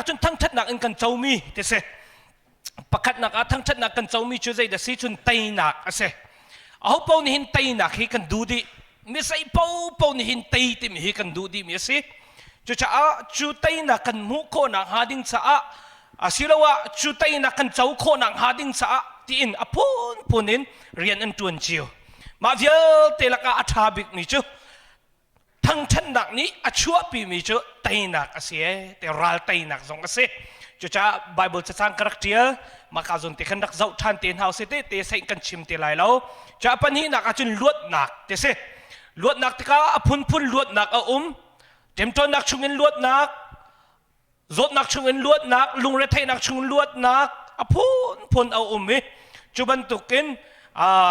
ahcun thangṭhatnak in kan comi ti si. Pakhatnak ah thangṭhatnak kan comi cu zeidah si cun teinak a si. Aho paoh nih hin teinak hi kan duh dih. Mi zei paohpaoh nih hin tei timi hi kan duh dihmi a si. Cucaah cu teinak kan hmuh khawhnak hnga ding caah asiloah cu teinak kan co khawhnak hnga ding caah tiin a phunphun in rian an ṭuan cio. Mah vialte lakah a ṭha bikmi cu thangṭhatnak nih a chuahpimi cu teinak a si ee te ral teinak zong a si. Cucaah Bible cacang ka rak ṭial maka zawn te khan rak zoh ṭhan te hna usih te te sein kan chim te lai lo. Cucaah pahnihnak ahcun luatnak ti si. Luatnak tikah a phunphun luatnak a um. Ṭemṭawnnak chungin luatnak, zawtnak chungin luatnak, lungretheihnak chungin luatnak a phunphun a um i cu bantukin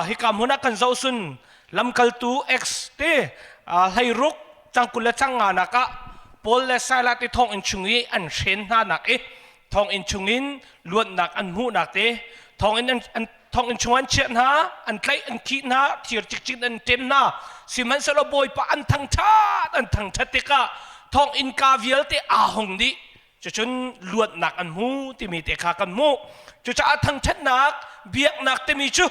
hika hmun ah kan zoh sun lamkaltu X te hleiruk cangkul le cangnga nak ah Paul le Silas ti thonginn chung i an hren hna nak i thonginn chungin luatnak an hmuhnak te thonginn an thonginn chung an chiah hna an tlaih an khih hna thir cikcin an ṭem hna sihmanhsehlaw Bawipa an thangṭhat an thangṭhat tikah thonginn ka vialte aa hung dih cucun luatnak an hmu timi te kha kan hmuh cucaah thangṭhatnak biaknak timi cu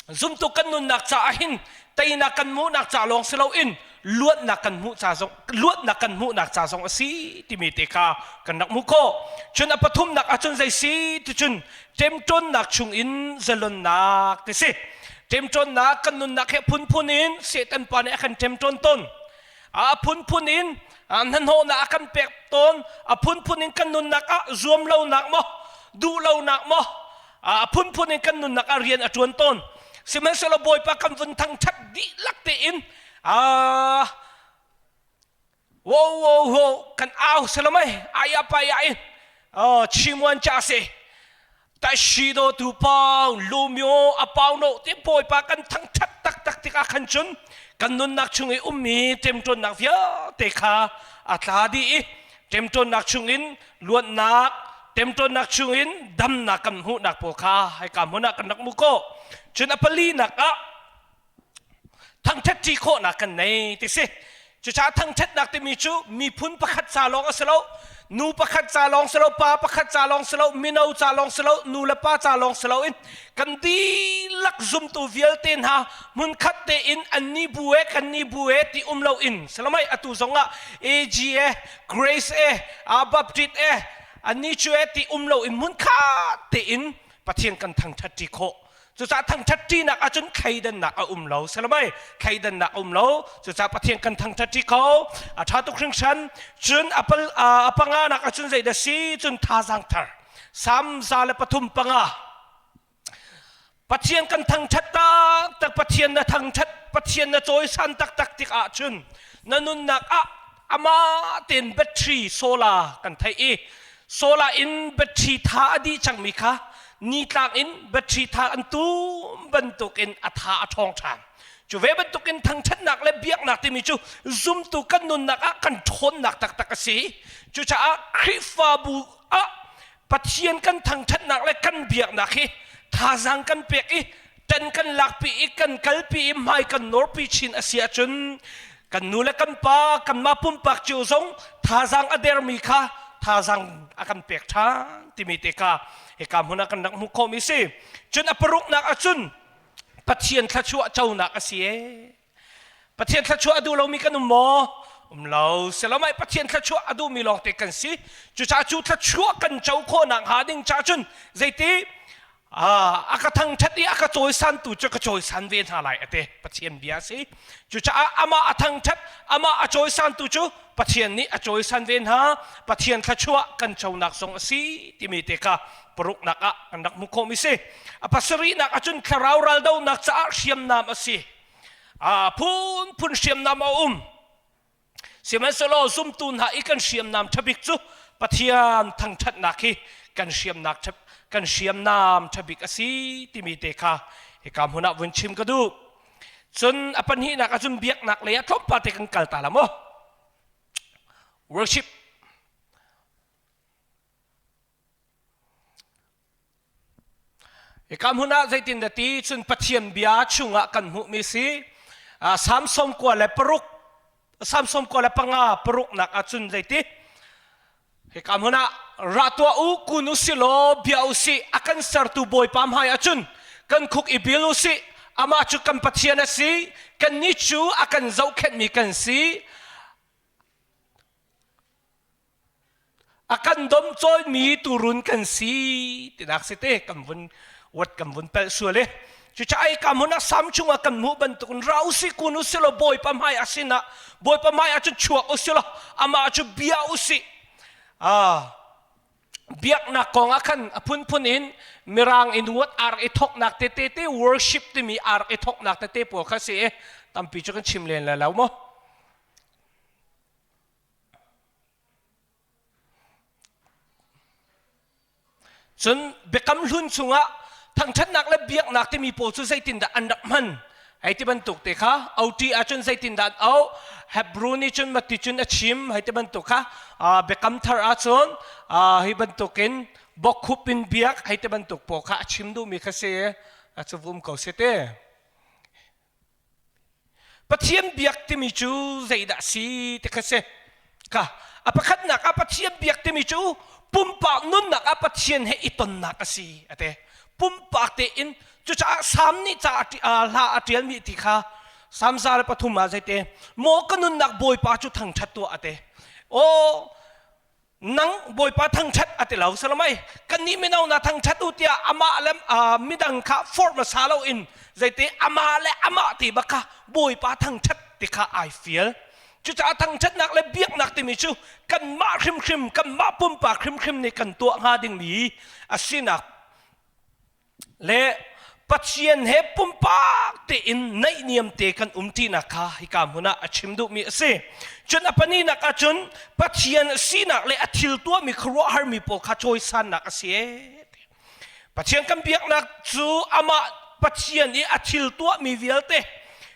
zumtu kan nunnak caah hin teinak kan hmuhnak ca lawng si loin luatnak kan hmuh ca zong luatnak kan hmuhnak ca zong a si timi te kha kan rak hmuh khawh cun a pathumnak ahcun zei si ticun ṭemṭawnnak chungin zalonnak ti si ṭemṭawnnak kan nunnak he phunphun in Satan pa nih a kan ṭemṭawn tawn a phunphun in hnahnawhnak a kan pek tawn a phunphun in kan nunnak ah zuam lonak maw duh lonak maw a phunphun in kan nunnak ah rian a ṭuan tawn sihmanhsehlaw Bawipa kan vun thangṭhat dihlak tein wo wo wo kan au salamai aya pa ya in chimuan cha se ta shi do tu pau lumyo a pau no te Bawipa kan thangṭhat taktak tikah khan cun kan nunnak chung i ummi ṭemṭawnnak vialte kha a tla dih i ṭemṭawnnak chungin luatnak ṭemṭawnnak chungin damnak kan hmuhnak pawl kha hika hmun ah kan rak hmu ko cun a palinak ah thangṭhat ṭi khawhnak kan nei ti si cucaah thangṭhatnak timi cu miphun pakhat ca lawng a si lo nu pakhat ca lawng si lo pa pakhat ca lawng si lo mino ca lawng si lo nu le pa ca lawng si lo in kan dihlak zumtu vialte hna hmunkhat tein an ni bu e kan ni bu e ti um lo in salamai atu zong ah AG e Grace e Baptist e an ni cu e ti um lo in hmunkhat tein Pathian kan thangṭhat ṭi khawh cucaah thangṭhat ṭinak ahcun thleidannak a um lo salamai thleidannak a um lo cucaah Pathian kan thangṭhat ṭi kho a ṭha tuk hringhran cun apal a panganak ahcun zeidah si cun thazaang thar Salm 103 Pathian kan thangṭhat taktak Pathian na thangṭhat Pathian na cawisan taktak tik ahcun na nunnak ah amah tein battery solar kan theih i solar in battery tha a dih cangmi kha nitlak in battery tha an tum bantukin a tha a ṭhawng ṭhan cu ve bantukin thangṭhatnak le biaknak timi cu zumtu kan nunnak ah kan ṭhawnnak taktak a si cucaah Khrihfabu ah Pathian kan thangṭhatnak le kan biaknak hi thazaang kan pek i ṭan kan lakpi i kan kalpi i hmai kan nawrpi chin a si ahcun kan nu le kan pa kanmah pumpak cio zong thazaang a dermi kha thazaang a kan pek ṭhan timi te kha hika hmun ah kan rak hmuh khawhmi si cun a paruknak ahcun Pathian thluachuah conak a si ee Pathian thluachuah a duh lomi kan um maw? Um lo. Selomai Pathian thluachuah a duhmi lawngte kan si. Cucaah cu thluachuah kan co khawhnak hnga ding cha cun zeiti a ka thangṭhat i a ka cawisantu cu ka cawisan ve hna lai ate Pathian bia a si. Cucaah amah a thangṭhat, amah a cawisantu cu Pathian nih a cawisan ve hna. Pathian thluachuah kan conak zong a si timi te kha paruknak ah kan rak hmuh khawhmi si. A pasarihnak ahcun thlarau raldonak caah hriamnam a si. Phunphun hriamnam a um sihmanhsehlaw zumtu hna i kan hriamnam ṭhabik cu Pathian thangṭhatnak hi kan hriamnak kan hriamnam ṭhabik a si timi te kha hika hmun ah vun chim ka duh cun a pahnihnak ahcun biaknak lei ah tlawmpal te kan kal ta la maw worship Hika hmun ah zeitin dah ti cun Pathian bia chungah kan hmuhmi si. Salm 96 Salm 95 paruknak ahcun zeiti? Hika hmun ah ra tuah u kun u si law bia u si a kan sertu Bawipa hmai ahcun kan khuk i bil u si amah cu kan Pathian a si kannih cu a kan zohkhenhmi kan si a kan domcawimi turun kan si tinak si te kan vun wat kan vun pelh sual i cucaah ai ka hmun ah sam chungah kan hmuh bantukin ra usih kun usih law bawipa hmai ah sinah bawipa hmai ah cun chuak usih law amah cu bia usih ah biaknak kong ah khan a phunphun in mirang in wat ar i thoknak te te te worship timi ar i thoknak te te pawl kha si i tampi cu kan chim len lai lo maw Cun Biakam Hlun chungah thangṭhatnak le biaknak timi pawl cu zeitindah an rak hman? Hei ti bantuk te kha OT ahcun zeitindah an auh? Hebrew nih cun mati cun a chim hei ti bantuk kha Biakam Thar ahcun hi bantukin bawkkhup in biak hei ti bantuk pawl kha a chim duhmi kha si. A cu vum ko si te. Pathian biak timi cu zeidah si ti kha si. Ka a pakhatnak ah Pathian biak timi cu pumpak nunnak ah Pathian he i tonnak a si a ti. Pumpak tein cucaah Salm nih ca hla a ṭialmi ti kha Salm 103 ah zeite maw ka nunnak Bawipa cu thangṭhat tuah a ti. Aw nang bawipa thangṭhat a ti lo salamai kannih mino na thangṭhat u tiah amah le midang kha forh hmasa loin zeiti amah le amah ti bak kha bawipa thangṭhat ti kha ai fial cucaah thangṭhatnak le biaknak timi cu kanmah hrimhrim kanmah pumpak hrimhrim nih kan tuah hnga dingmi a sinak le Pathian he pumpak tein naihniam te kan um tinak kha hika hmun ah a chim duhmi a si. Cun a paninak ahcun Pathian sinak le a thil tuahmi khuaruahharmi pawl kha cawisannak a si ee. Pathian kan biaknak cu amah Pathian i a thil tuahmi vialte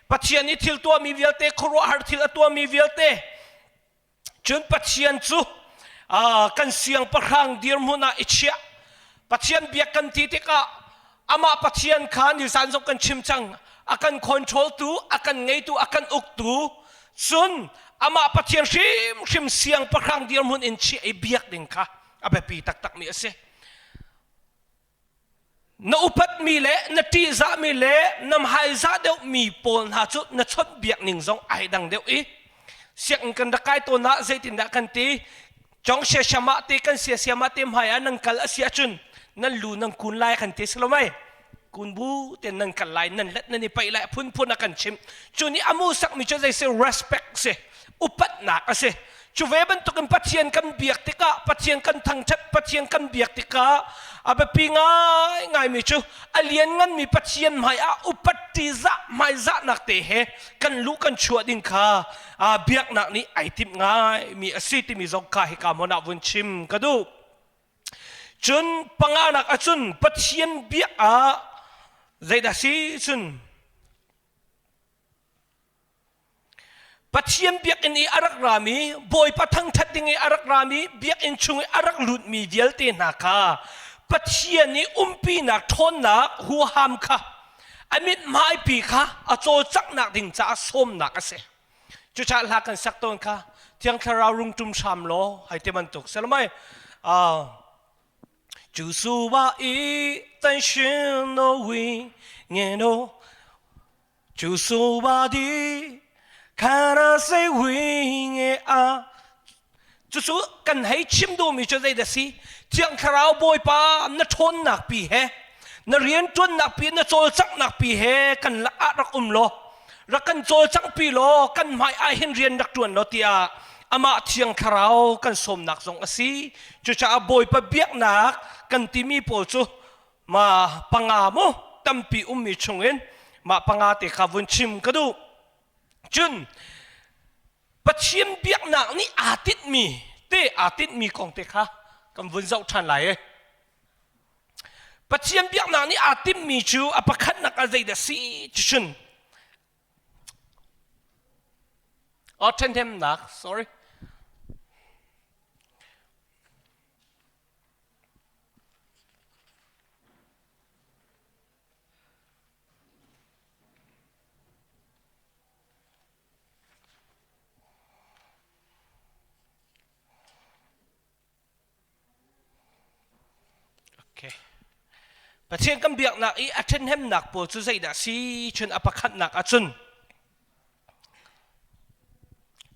Pathian i thil tuahmi vialte khuaruahhar thil a tuahmi vialte Cun Pathian cu kan siangpahrang dirhmun ah i chiah. Pathian biak kan ti tikah amah Pathian kha nizan zong kan chim cang. A kan control tu, a kan ngeitu, a kan uktu. Cun amah Pathian hrimhrim siangpahrang dirhmun in chiah i biak ding kha a biapi taktakmi a si. Na upatmi le na ṭihzahmi le na hmaizah deuhmi pawl hna cu na chawnhbiak ning zong ai dang deuh i sianginn kan rak kai tawn ah zeitindah kan ti cong siasiam ah te kan siasiam ah te hmai ah nan kal a si ahcun nan lu nan kun lai kan ti si lo mei kun bu ten nan kal lai nan let nan i paih lai phunphun a kan chimh cu nih a mu sakmi cu zei si respect si upatnak a si Cu ve bantukin Pathian kan biak tikah, Pathian kan thangṭhat, Pathian kan biak tikah a biapi ngaingaimi cu a liannganmi Pathian hmaiah upat ṭihzah hmaizahnak te he kan luh kan chuah ding kha biaknak nih ai timh ngaimi a si timi zong kha hika hmun ah vun chim ka duh. Cun panganak ahcun Pathian biak ah zeidah si cun Pathian biakinn i a rak rami, Bawipa thangṭhat ding i a rak rami, biakinn chung i a rak lutmi vialte hna kha Pathian i umpinak ṭhawnnak huham kha a mithmaipi kha a cawlcanghnak ding caah sawmnak a si. Cucaah hla kan sak tawn kha Thiang Thlarau rung ṭum hram law hei ti bantuk salamai 主苏瓦伊但是诺为念诺 主苏瓦的看那谁为啊 Cucu kan hei chim duhmi cu zeidah si? Thiang Thlarau Bawipa na ṭhawnnak pi he, na rianṭuannak pi, na cawlcanghnak pi he kan lakah rak um law, rak kan cawlcangh pi law, kan hmai ah hin rian rak ṭuan law tiah amah Thiang Thlarau kan sawmnak zong a si. Cucaah Bawipa biaknak kan timi pawl cu ma panga mu tampi ummi chungin mah panga te kha vun chim ka duh. Cun Pathian biaknak nih aa tinhmi te aa tinhmi kong te kha kan vun zoh ṭhan lai i Pathian biaknak nih aa timhmi cu a pakhatnak ah zeidah si ti cun oh ṭhenhnemnak sorry Okay. Pathian kan biaknak i a ṭhenhemnak pawl cu zeidah si cun a pakhatnak ahcun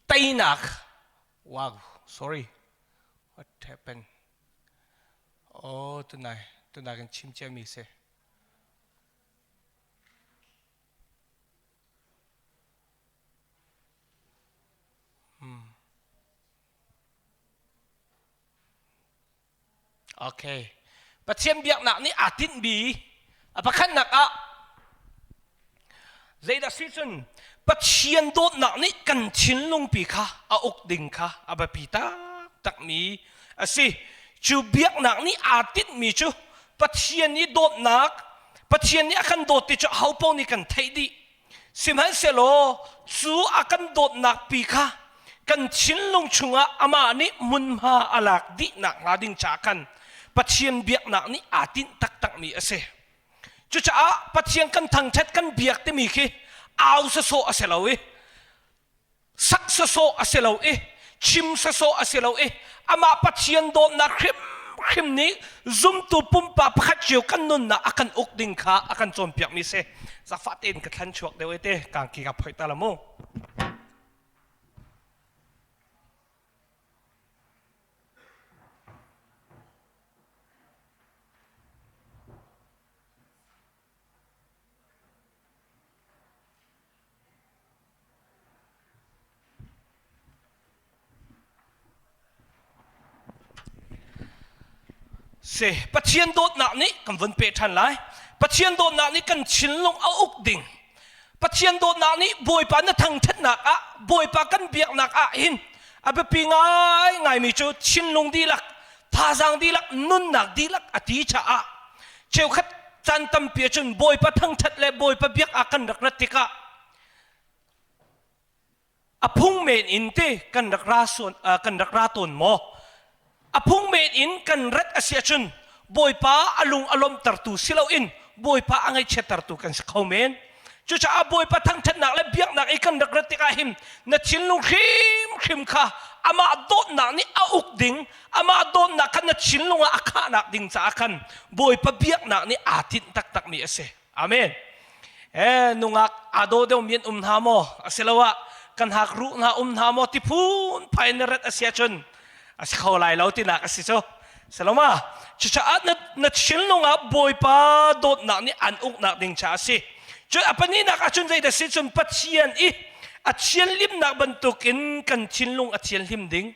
teinak wow sorry what happened oh tunai tunai kan chim ciami si Hmm. Okay. Pathian biaknak nih aa tinhmi a pakhatnak ah zeidah si cun Pathian dawtnak nih kan thinlungpi kha a uk ding kha a biapi taktakmi a si. Cu biaknak nih aa tinhmi cu Pathian i dawtnak, Pathian nih a kan dawt ti cu ahopaoh nih kan theih dih. Sihmanhsehlaw cu a kan dawtnak pi kha kan thinlung chungah amah nih hmunhma a lak dih nakhnga ding caah khan Pathian biaknak nih aa tinh taktakmi a si. Cucaah Pathian kan thangṭhat kan biak timi khi au sawsawh a si lo i sak sawsawh a si lo i chim sawsawh a si lo i amah Pathian dawtnak hrimhrim nih zumtu pumpak pakhat cio kan nunnak a kan uk ding kha a kan cawnpiakmi si. Zafah tein ka thlan chuak deuh te kangki ka phoih ta la mu. Si Pathian dawtnak nih kan vun peh ṭhan lai. Pathian dawtnak nih kan thinlung a uk ding. Pathian dawtnak nih Bawipa na thangṭhatnak ah, Bawipa kan biaknak ah hin a biapi ngaingaimi cu thinlung dihlak, thazaang dihlak, nunnak dihlak a ti caah cheukhat caan tampi ahcun Bawipa thangṭhat le Bawipa biak ah kan rak rat tikah a phung men in te kan rak ra suan kan rak ra tawn maw a phung men in kan rat a si ahcun Bawipa a lung a lawmhtertu si loin Bawipa a ngaihchiattertu kan si kho men cucaah Bawipa thangṭhatnak le biaknak i kan rak rat tikah hin na thinlung hrimhrim kha amah dawtnak nih a uk ding amah dawtnak kha na thinlung ah a khahnak ding caah khan Bawipa biaknak nih aa tinh taktakmi a si. Amen. Eh nungak aa daw deuh mi an um hna maw asiloah kan hak ruh hna um hna maw ti phun phai na rat a si ahcun a si kho lai lo tinak a si cu. Saloma cucaah na na thinlung ah Bawipa dawtnak nih an uknak ding caah a si. Cun a pahnihnak ahcun zeidah si cun Pathian i a thianhlimnak bantukin kan thinlung a thianhlim ding.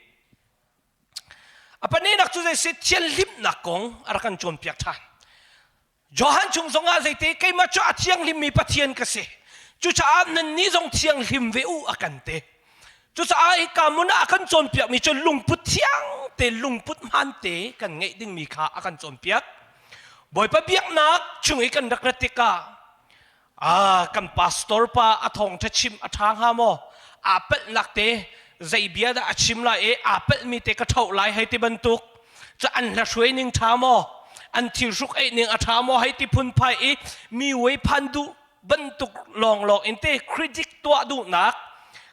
A pahnihnak cu zei si thianhlimnak kong a rak kan cawnpiak ṭhan. Johan chung zongah zeite keimah cu a thianghlimmi Pathian ka si. Cucaah nannih zong thianghlim ve u a kan ti. Cucaah hika hmun ah a kan cawnpiakmi cu lungput thiang te lungput hmaan te kan ngeih dingmi kha a kan cawnpiak. Bawipa biaknak chung i kan rak rat tikah Ah, kan pastor pa a thawngṭha chim a ṭha hnga maw? Aa palhnak te zei bia dah a chim lai i aa palhmi te ka ṭhoh lai hei ti bantuk. Cu an hla hruai ning ṭha maw? An thilhruk eih ning a ṭha maw hei ti phunphai i mi wei phan duh bantuk lawnglawng in te critic tuah duhnak,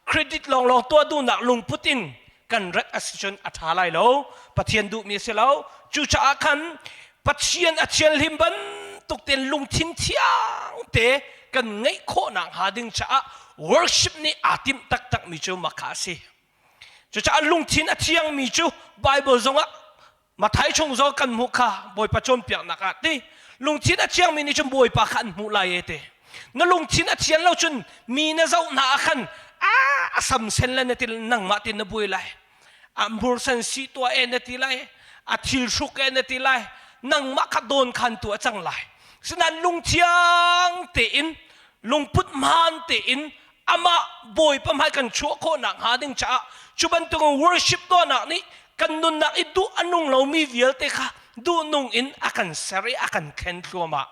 credit lawnglawng tuah duhnak lungput in kan rat a si cun a ṭha lai lo. Pathian duhmi a si lo. Cucaah khan Pathian a thianhlim bantuk tein lungthin thiang te kan ngeih khawhnak hnga ding caah worship nih aa timh taktakmi cu mah kha a si. Cucaah lungthin a thiangmi cu Bible zongah Mathai chung zong kan hmuh kha Bawipa cawnpiaknak ah ti lungthin a thiangmi nih cun Bawipa kha an hmuh lai e ti. Na lungthin a thian lo cun mi na zoh hna ah khan a a sam sen le na ti nangmah tin na buai lai. A hmursan si tuah e na ti lai. A thil hruk e na ti lai. Nangmah kha dawn khan tu a cang lai. Sinain lungthiang tein lungput hmaan tein amah Bawipa hmai kan chuah khawhnak hnga ding caah cu bantuk worship tuahnak nih kan nunnak i duh a nung lomi vialte kha duh nung in a kan ser i a kan thlen thluahmah.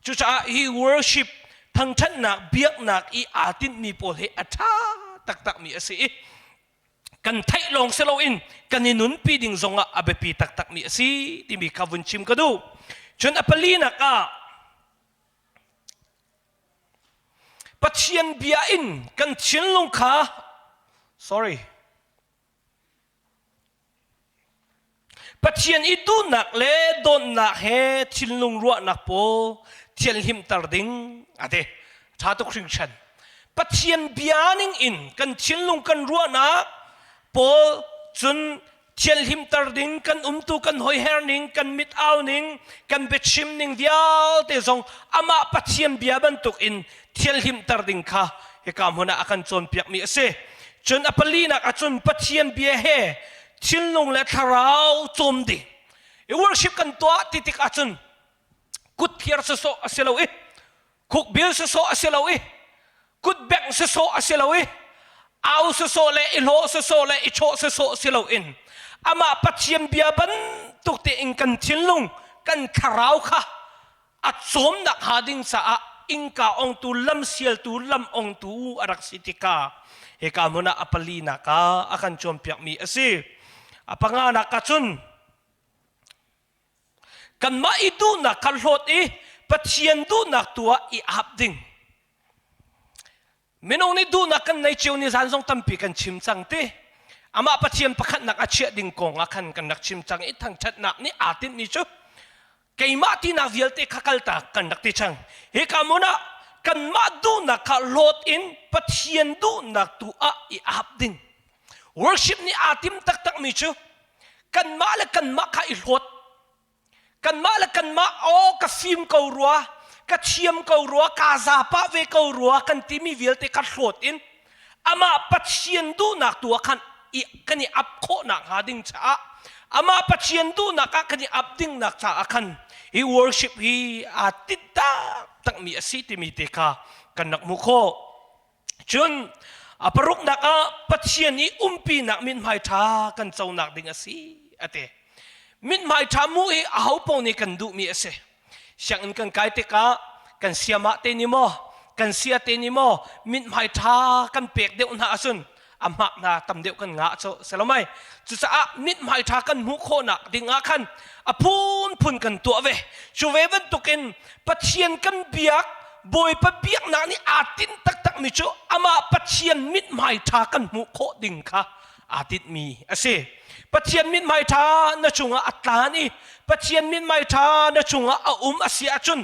Cucaah hi worship thangṭhatnak biaknak i aa tinhmi pawl hi a ṭha taktakmi a si i kan theih lawng si loin kan i nunpi ding zongah a biapi taktakmi a si timi kha vun chim ka duh. Cun a palinak ah Pathian bia in kan thinlung kha sorry. Pathian i duhnak le dawtnak he thinlung ruahnak pawl thianhlimter ding a ti. Ṭha tuk hringhran. Pathian bia ning in kan thinlung kan ruahnak pawl cun thianhlimter ding kan umtu kan hoiher ning kan mit au ning kan biachim ning vialte zong amah Pathian bia bantuk in thianhlimter ding kha hika hmun ah a kan cawnpiakmi a si. Cun a palinak ahcun Pathian bia he thinlung le thlarau cawm ding. I worship kan tuah ti tik ahcun kut phiar sawsawh a si lo i khukbil sawsawh a si lo i kutbengh sawsawh a si lo i au sawsawh le i hlawh sawsawh le i chawh sawsawh si loin amah Pathian bia bantuk tein kan thinlung kan thlarau kha a cawmnak hnga ding caah innka ongtu lamsialtu lam ongtu a rak si tikah hika hmun ah a palinak ah a kan cawnpiakmi a si. A panganak ah cun kanmah i duhnak kha hlawt i Pathian duhnak tu ah i ap ding. Minung nih duhnak kan nei cio ni zan zong tampi kan chim cang ti. Amah Pathian pakhatnak a chiah ding kong ah khan kan rak chim cang i thangṭhatnak nih aa tinhmi cu keimah tinak vialte kha kaltak kan rak ti cang. Hika hmun ah kanmah duhnak kha hlawt in Pathian duhnak tu ah i ap ding. Worship nih aa tim taktakmi cu kanmah le kanmah kha i hlawt. Kanmah le kanmah aw ka fim ko rua, ka thiam ko rua, kaa zapa ve ko rua kan timi vialte kha hlawt in amah Pathian duhnak tu ah khan i kan i ap khawhnak hnga ding caah amah Pathian duhnak ah kan i ap dingnak caah khan hi worship hi aa tit taktakmi a si timi te kha kan rak hmuh khawh. Cun a paruknak ah Pathian i umpinak mithmai ṭha kan conak ding a si a ti. Mithmai ṭha mu hi aho paoh nih kan duhmi a si. Sianginn kan kai tikah kan siamah te nih maw kan sia te nih maw mithmai ṭha kan pek deuh hna ahcun a hmak hna tam deuh kan ngah cu si lo mei. Cucaah mithmai ṭha kan hmuh khawhnak ding ah khan a phunphun kan tuah ve. Cu ve bantukin Pathian kan biak Bawipa biaknak nih aa tinh taktakmi cu amah Pathian mithmai ṭha kan hmuh khawh ding kha aa tinhmi a si. Pathian mithmai ṭha na cungah a tlan i Pathian mithmai ṭha na cungah a um a si ahcun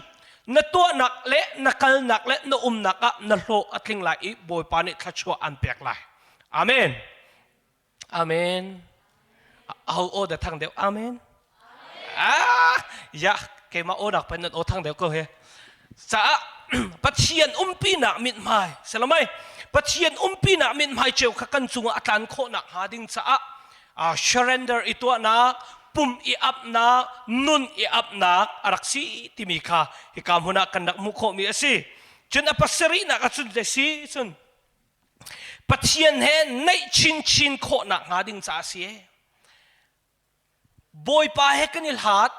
na tuahnak le na kalnak le na umnak ah na hlawh a tling lai i Bawipa nih thluachuah an pek lai. Amen. Amen. Aho aw dah thang deuh? Amen. Ah, ya, keimah aw dak pen nan aw thang deuh ko he. Caah Pathian umpinak mithmai, selomai, Pathian umpinak mithmai ceu kha kan cungah a tlan khawhnak hnga ding caah surrender i tuahnak, pum i apnak, nun i apnak a rak si timi kha hika hmun ah kan rak hmuh khawhmi a si. Cun a pasarihnak ah cun si cun Pathian he naih chinchin khawhnak hnga ding caah a si. Bawipa he kan i hlat.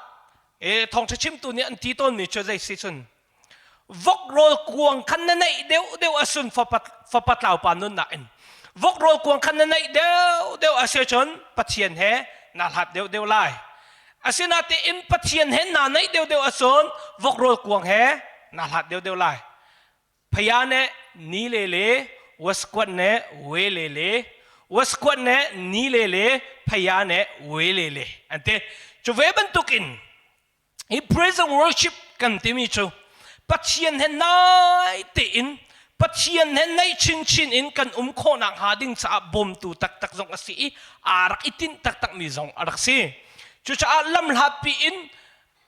E, thawngṭha chimtu nih an ti tawnmi cu zei si cun vok rawl kuang khan na naih deuh deuh a sun fapa tlaupa nunnak in vok rawl kuang khan na naih deuh deuh a si cun Pathian he naa hlat deuh deuh lai. Asinain Pathian he naa naih deuh deuh ahcun vok rawl kuang he naa hlat deuh deuh lai. Phaya ne ni le le waskuat ne we le le waskuat ne ni le le phaya ne we le le an ti. Cu ve bantukin hi praise and worship kan timi cu Pathian he nai tein Pathian he naih chinchin in kan um khawhnak hnga ding caah bawmtu taktak zong a si i aa rak i tinh taktakmi zong a rak si. Cucaah lamhlatpi in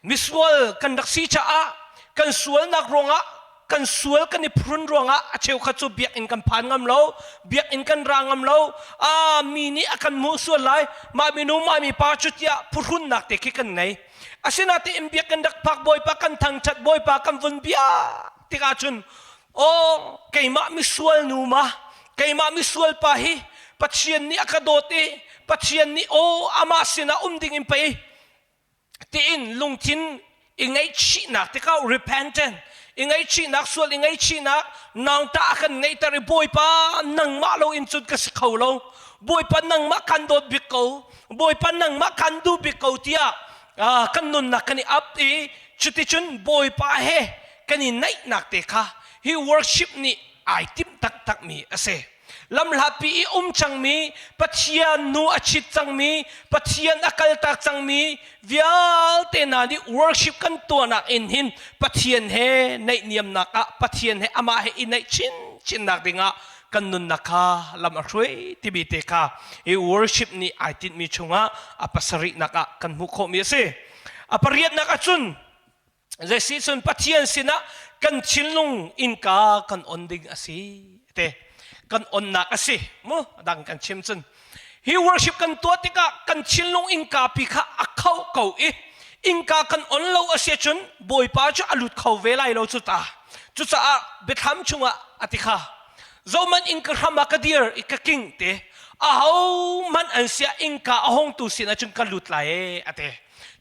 Misual kan rak si caah kan sualnak ruangah kan sual kan i phurun ruangah a cheukhat cu biakinn kan phan ngam lo, biakinn kan ra ngam lo, ah mi nih a kan hmuh sual lai, mah minu mah mipa cu tiah phuhrunnak te khi kan ngei. Asinain biakinn rak phak Bawipa kan thangṭhat Bawipa kan vun bia tikah cun aw keimah misual nu ma keimah misual pa hi Pathian nih a ka dawt i Pathian nih aw amah sinah um ding in pei tiin lungthin i ngaihchihnak tikah repentant i ngaihchihnak sual i ngaihchihnak nangta a kan ngeihter i Bawipa nangmah lo in cun ka si kho lo Bawipa nangmah kan dawt bik ko Bawipa nangmah kan duh bik ko tiah kan nunnak kan i ap i cuticun Bawipa he kan i naihnak te kha hi worship nih ai timh taktakmi a si. Lamhlatpi i um cangmi, Pathian nu a chit cangmi, Pathian a kaltak cangmi vialte hna nih worship kan tuahnak in hin Pathian he naihniamnak ah Pathian he amah he i naih chinchinnak dingah kan nunnak kha lam a hruai timi te kha i worship nih ai tinhmi chungah a pasarihnak ah kan hmuh khawhmi a si. A pariatnak ahcun Zeisi cun Pathian sinah kan thinlung innka kan on ding a si te kan onnak a si mu dang kan chim cun hi worship kan tuah tikah kan thinlung innka pi kha a kho ko i innka kan on lo a si cun Bawipa cu a lut kho ve lai lo cu ta cucaah biathlam chungah a ti kha zoman innka hram ah ka dir i ka king te aho man an sia innka a hongtu sin ah cun ka lut lai e a ti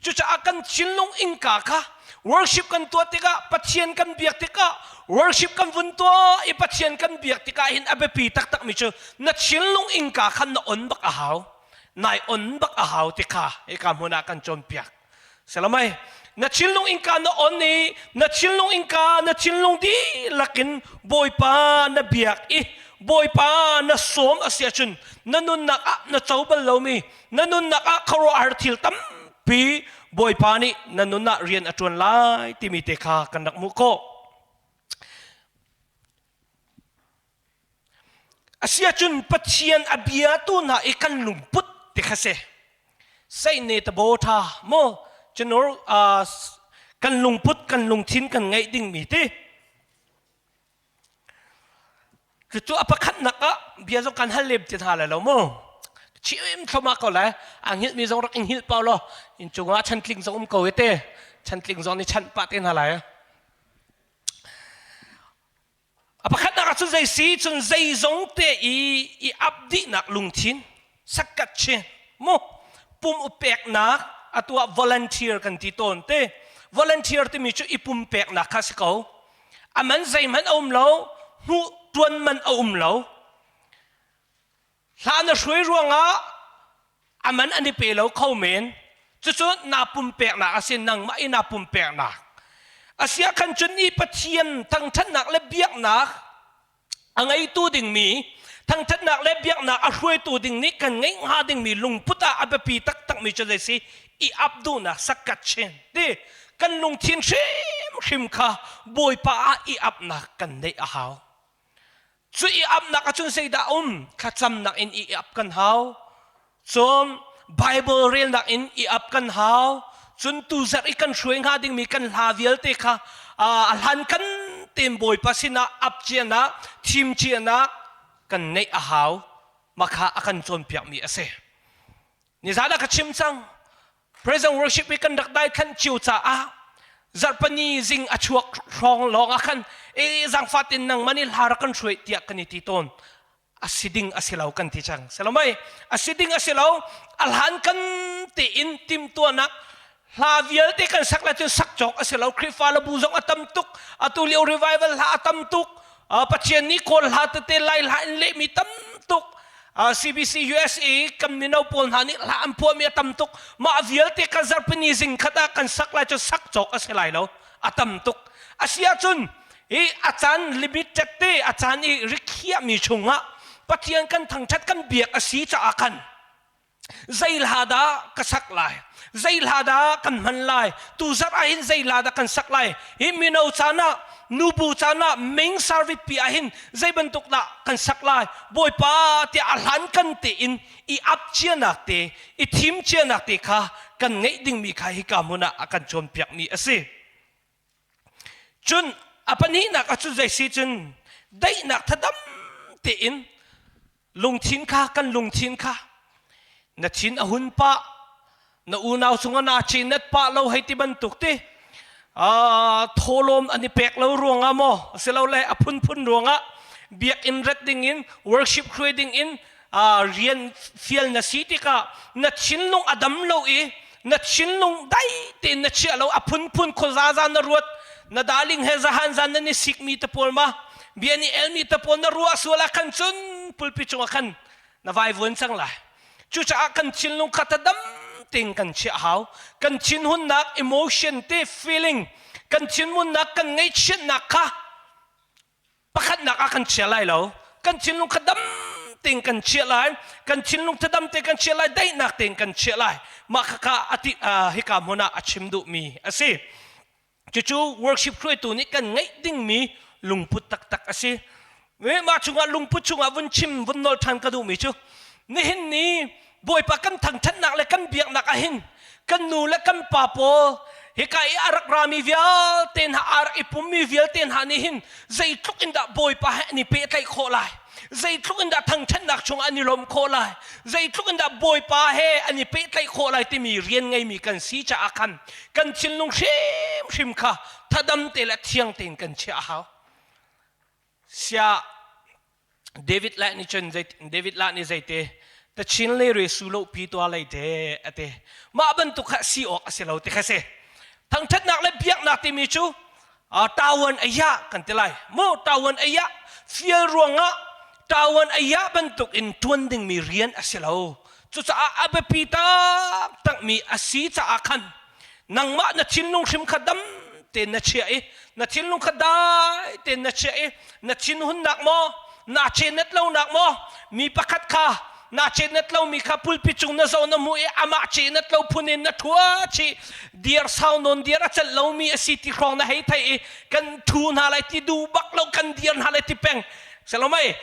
Cucaah kan thinlung innka kha worship kan tuah tikah Pathian kan biak tikah worship kan vun tuah i Pathian kan biak tikah hin a biapi taktakmi cu na thinlung innka khan na on bak a hau. Nai on bak a hau ti kha hika hmun ah kan cawnpiak. Selamai na thinlung innka na on i na thinlung innka na thinlung dihlak in Bawipa na biak i Bawipa na sawm a si ahcun na nunnak ah na co bal lomi na nunnak ah khuaruahhar thil tampi Bawipa nih na nun ah rian a ṭuan lai timi te kha kan rak hmuh khawh. Asiahcun Pathian a biatu hna i kan lungput ti kha si. Sei ne ta bo tha mo cunur kan lungput kan lungthin kan ngeih dingmi ti. Cucu a pakhatnak ah bia zong kan hal lem ti hna lai lo mu. Chim thloma ko lai. A hngilh mi zong rak in hngilh pau law in cungah chantling zong um ko e te. Chantling zong nih chanh pah te hna lai. A pakhatnak ah cun zei si cun zeizong te i i ap dihnak lungthin sakkat chi mu pum upeknak atu ah volunteer kan ti tawn te volunteer timi cu i pumpeknak kha si ko a man zeihmanh a um lo hmuh tuan man a um lo hla na hruai ruangah a man an i pe lo kho men cucu naa pumpeknak a si nangmah i naa pumpeknak asia khan cun i pathian thangthatnak le biaknak a ngeitu dingmi thangthatnak le biaknak a hruaitu ding nih kan ngeih hnga dingmi lungput ah a biapi taktakmi cu zei si i ap duhnak sakkat chin ti kan lungthin hrimhrim kha Bawipa ah i apnak kan neih a hau cu i apnak ahcun zeidah um thlacamnak in i ap kan hau Cun Bible relnak in i ap kan hau. Cun tuzarh i kan hruai hnga dingmi kan hla vialte kha a hlan kan tein Bawipa sinah ap cianak, thim cianak kan neih a hau. Mah kha a kan cawnpiakmi a si. Nizan ah ka chim cang. Present worship i kan rak daithlan cio caah zarhpani zing a chuak hrawng lawng ah khan e zangfat in nangmah nih hla rak kan hruai tiah kan i ti tawn. A si ding a si lo kan ti cang si lo mei a si ding a si lo a hlan kan tein timtuahnak hla vialte kan sak le cun sak cawk a si lo Khrihfa le bu zong a tam tuk atu lio revival hla a tam tuk Pathian nih kawl hla tete lai hla in lehmi tam tuk CBC USA kan mino pawl hna nih hla an phuahmi a tam tuk mah vialte kan zarhpini zing khat ah kan sak lai cu sak cawk a si lai lo a tam tuk a si ahcun i a caan limited te a caan i rikhiahmi chungah Pathian kan thangṭhat kan biak a si caah khan zei hla dah ka sak lai zei hla dah kan hman lai tu zarh ah hin zei hla dah kan sak lai hi mino caan ah nubu caan ah ming service pi ah hin zei bantuk dah kan sak lai bawipa tiah a hlan kan tein i ap cianak te i thim cianak te kha kan ngeih dingmi kha hika hmun ah a kan cawnpiakmi a si Cun a pahnihnak ah cun zei si cun daihnak thadam tein lungthin kha kan lungthin kha na thin a hun pah na unau cungah naa cinat pah lo hei ti bantuk ti thawlawm an i pek lo ruangah maw silole a phunphun ruangah biakinn rat dingin worship hruai dingin rian fial na si tikah na thinlung a dam lo i na thinlung dai tein na chiah lo a phunphun khuazaza na ruat na darling he zahan zan nan i sikmi te pawl ma bia ni elmi te pawl na ruah sual ah khan cun pulpi cungah khan na vaivuan cang lai cucaah kan thinlung kha ta dam tein kan chiah hau kan thinhunnak emotion te feeling kan thinhunnak kan ngaihchiatnak kha pakhatnak ah kan chia lai lo kan thinlung kha dam tein kan chiah lai, kan thinlung thadam te kan chiah lai, daihnak tein kan chiah lai. Mah khaka ati hika hmun ah a chim duhmi a si. Cucu worship hruaitu nih kan ngeih dingmi lungput taktak a si. Mah chungah lungput chungah vun chim vun nawl ṭhan ka duhmi cu nihin ni Bawipa kan thangṭhatnak le kan biaknak ahhin kan nu le kan pa pawl hika i a rak rami vialte hna a rak i pummi vialte hna nih hin zeitluk in dah Bawipa he an i pehtlaih khawh lai, zeitluk in dah thangṭhatnak chungah an i lawm khawh lai, zeitluk in dah Bawipa he an i pehtlaih khawh lai timi rian ngeimi kan si caah khan kan thinlung hrimhrim kha thadam te le thiang tein kan chiah a hau. Sia David la nih cun David la nih zeite ta chin le re su lo pi tua lei te ate mah bantuk kha si awk a si lo ti kha si. Thangṭhatnak le biaknak timi cu tawan aya kan ti lai mu. Tawan aya fial ruangah tawan aya bantuk in ṭuan dingmi rian a si lo. Cucaah a biapi taktakmi a si caah khan nangmah na thinlung hrim kha dam tein na chiah i na thinlung kha dai tein na chiah i na thinhunnak maw, naa chenat lonak maw, mi pakhat kha naa chenat lomi kha pulpit cung na zoh na hmuh i amah chenat lo phun in na ṭhua chih, dir sau nawn dir a celh lomi a si ti hrawng na hei theih i kan ṭhu hna lai ti duh bak lo, kan dir hna lai ti peng selomai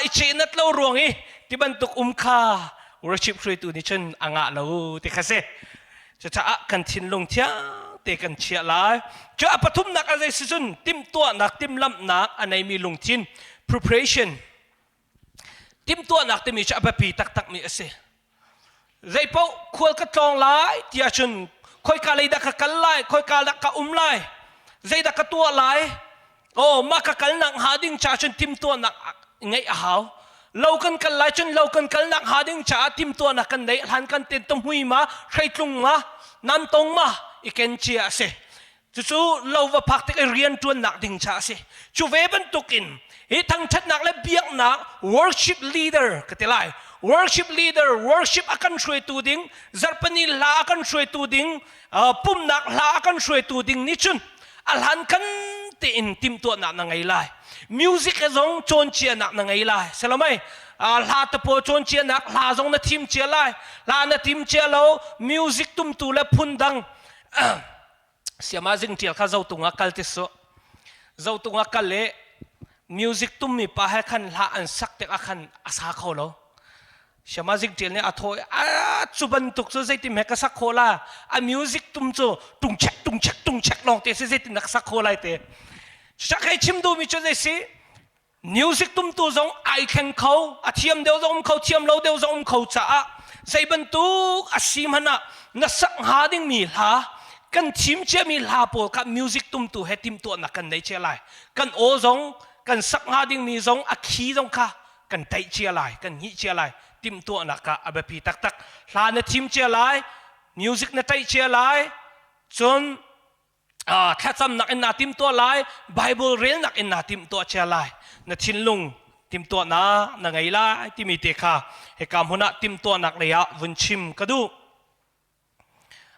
i chenat lo ruang i ti bantuk um kha worship hruaitu nih cun a ngah lo ti kha si. Cucaah kan thinlung thiang te kan chiah lai. Cu a pathumnak a zei si cun timhtuahnak, timhlamhnak a neimi lungthin, preparation. Timhtuahnak timi cu a biapi taktakmi a si. Zeipaoh khual ka tlawng lai ti ahcun khoika lei dah ka kal lai, khoika dah ka um lai, zeidah ka tuah lai, Oh, mah ka kalnak hnga ding caah cun timhtuahnak ngeih a hau. Lo kan kal lai cun lo kan kalnak hnga ding caah timhtuahnak kan neih hlan kan ten tumhui ma, hreitlung ma, namtong ma i ken cia a si. Cucu lo va phak tik i rian ṭuannak ding caah a si. Cu ve bantukin hi thangṭhatnak le biaknak worship leader ka ti lai. Worship leader, worship a kan hruaitu ding, zarhpini hla a kan hruaitu ding, pumnak hla a kan hruaitu ding nih cun a hlan kan tein timhtuahnak na ngei lai. Music zong cawn-cianak na ngei lai selomai hla te pawl cawn-cianak, hla zong na thim cia lai. Hla na tim cia lo, music tumtu le phun dang siama zing tial kha zotung ah kal ti su. Zotung ah kal le music tummi pa he khan hla an sak tik ah khan a sa kho lo. Shama Zik Ṭial nih a thaw i a cu bantuk cu zeitin he ka sak khawh la, a music tum cu tung chek tung chek tung chek lawng te si, zeitin dah ka sak khawh lai te. Cucak hei chim duhmi cu zei si, music tumtu zong ai thleng kho, a thiam deuh zong um kho, thiam lo deuh zong um kho caah zei bantuk a si hmanh ah na sak hnga dingmi hla, kan thim ciami hla pawl kha music tumtu he timhtuahnak kan nei cia lai. Kan aw zong, kan sak hnga dingmi zong, a key zong kha kan taih cia lai, kan hngih cia lai. Timhtuahnak ah a biapi taktak. Hla na thim cia lai, music na taih cia lai, cun thlacamnak in naa timtuah lai, Bible relnak in naa timtuah cia lai, na thinlung timtuahnak na ngei lai timi te kha hika hmun ah timtuahnak lei ah vun chim ka duh.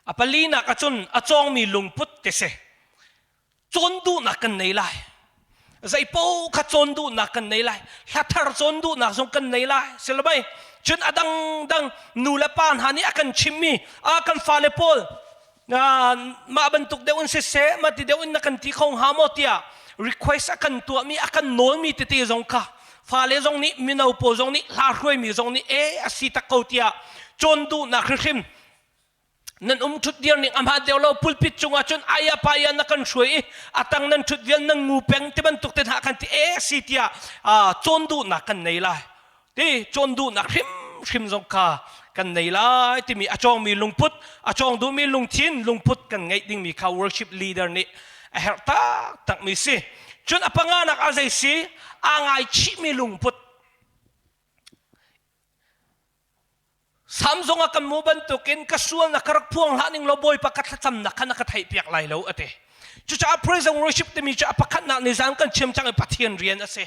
A palinak ahcun a cawngmi lungput te si. Cawn duhnak kan nei lai, zeipaoh kha cawn duhnak kan nei lai, hlathar cawn duhnak zong kan nei lai silamai. Cun a dangdang nu le pa hna nih a kan chimmi a kan fale pawl mah bantuk deuh in siseh, mah ti deuh in na kan ti kho hnga maw tiah request a kan tuahmi, a kan nawlmi tete zong kha fale zong nih, mino pawl zong nih, hla hruaimi zong nih e a si tak ko tiah cawn duhnak hrimhrim. Nan um ṭhut dir ning a hmaan deuh lo, pulpit cungah cun aya paya na kan hruai i a tang nan ṭhut vial nan ngu peng ti bantuk te hna kan ti e si tiah cawn duhnak kan nei lai ti. Cawn duhnak hrimhrim zong kha kan nei lai timi a cawngmi lungput, a cawng duhmi lungthin lungput kan ngeih dingmi kha worship leader nih a herh taktakmi si. Cun a panganak a zei si, aa ngaichihmi lungput. Sam zong ah kan mu bantukin ka sualnak ka rak phuang hlah ning law Bawipa ka thlacamnak kha na ka theihpiak lai lo a ti. Cucaah praise and worship timi cu a pakhatnak nizan kan chim cang i Pathian rian a si.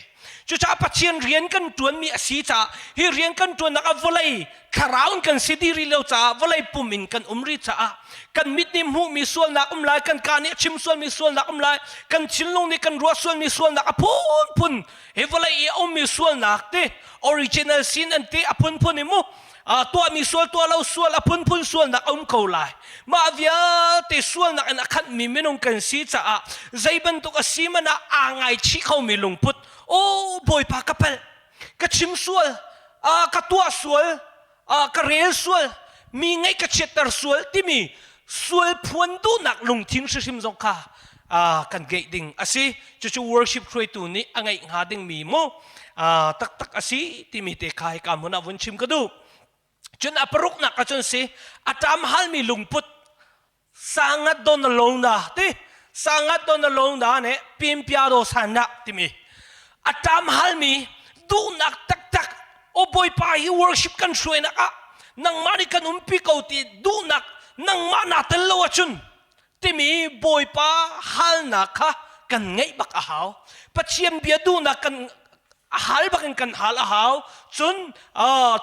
Cucaah Pathian rian kan ṭuanmi a si caah hi rian kan ṭuannak ah vawlei thlarau in kan si dih rih lo caah vawlei pum in kan um rih caah kan mit nih hmuhmi sualnak um lai, kan kaa nih a chim sualmi sualnak um lai, kan thinlung nih kan ruah sualmi sualnak a phunphun hi vawlei i a ummi sualnak ti original sin an ti a phunphun i mu tuahmi sual tuah lo sual a phunphun sualnak a um ko lai mah vialte sualnak in a khatmi minung kan si caah zei bantuk a si man ah aa ngaichih khomi lungput o bawipa ka palh ka chim sual ka tuah sual ka rel sual mi ngaih ka chiatter sual timi sual phuan duhnak lungthin hrihrim zong kha kan ngeih ding a si cucu worship hruaitu nih a ngeih hnga dingmi mu taktak a si timi te kha hika hmun ah vun chim ka duh cun a paruknak ahcun si a ṭam halmi lungput sangat don na long da ti sangat don na long da ne pimpia do san da timi a ṭam halmi duhnak taktak o bawipa hi worship kan hruainak ah nangmah nih kan umpi ko ti duhnak nangmah naa tel lo ahcun timi bawipa halnak kha kan ngeih bak a hau pathian bia duhnak kan a hal bak in kan hal a hau cun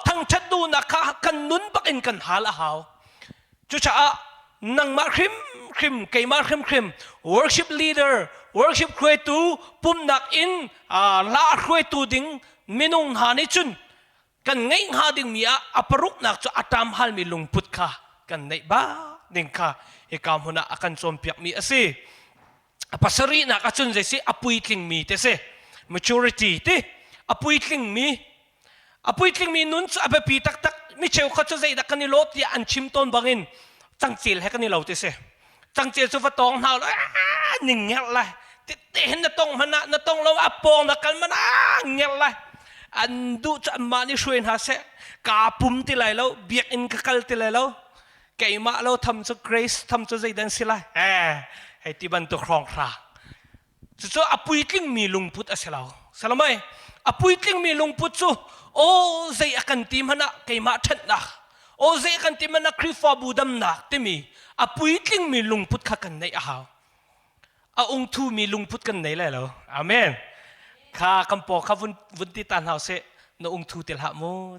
thangṭhat duhnak kha kan nun bak in kan hal a hau Cucaah nangmah hrimhrim keimah hrimhrim worship leader worship hruaitu pumnak in la hruaitu ding minung hna nih cun kan ngeih hnga dingmi ah a paruknak cu a ṭam halmi lungput kha kan neih bak ding kha hika hmun ah a kan cawnpiakmi a si. A pasarihnak ahcun zei si a puitlingmi te si maturity ti a puitlingmi A puitlingmi nun cu a biapi taktak. Mi cheukhat cu zeidah kan i lawt tiah an chim tawn bangin cangcel he kan i lo ti si. Cangcel cu va tawng hna law ning ngerh lai. Tete hin na tong hmanh ah na tong lo a pawng na kal hmanh ah ngerh lai. An duh cu anmah nih hruai hna seh. Kaa pum ti lai lo, biakinn ka kal ti lai lo. Keimah lo tham cu grace tham cu zeidan si lai. Eh, hei ti bantuk hrawng hra. Cucu a puitlingmi lungput a si lo. Salamai, a puitlingmi lungput cu aw zei a kan ti hmanh ah keimah ṭhatnak, aw zei a kan ti hmanh ah Khrihfabu damnak timi a puitlingmi lungput kha kan neih a hau. A ungthumi lungput kan nei lai lo. Amen. Kha kan paw kha vun, vun ti ta hna seh, na ungthu ti hlah mu.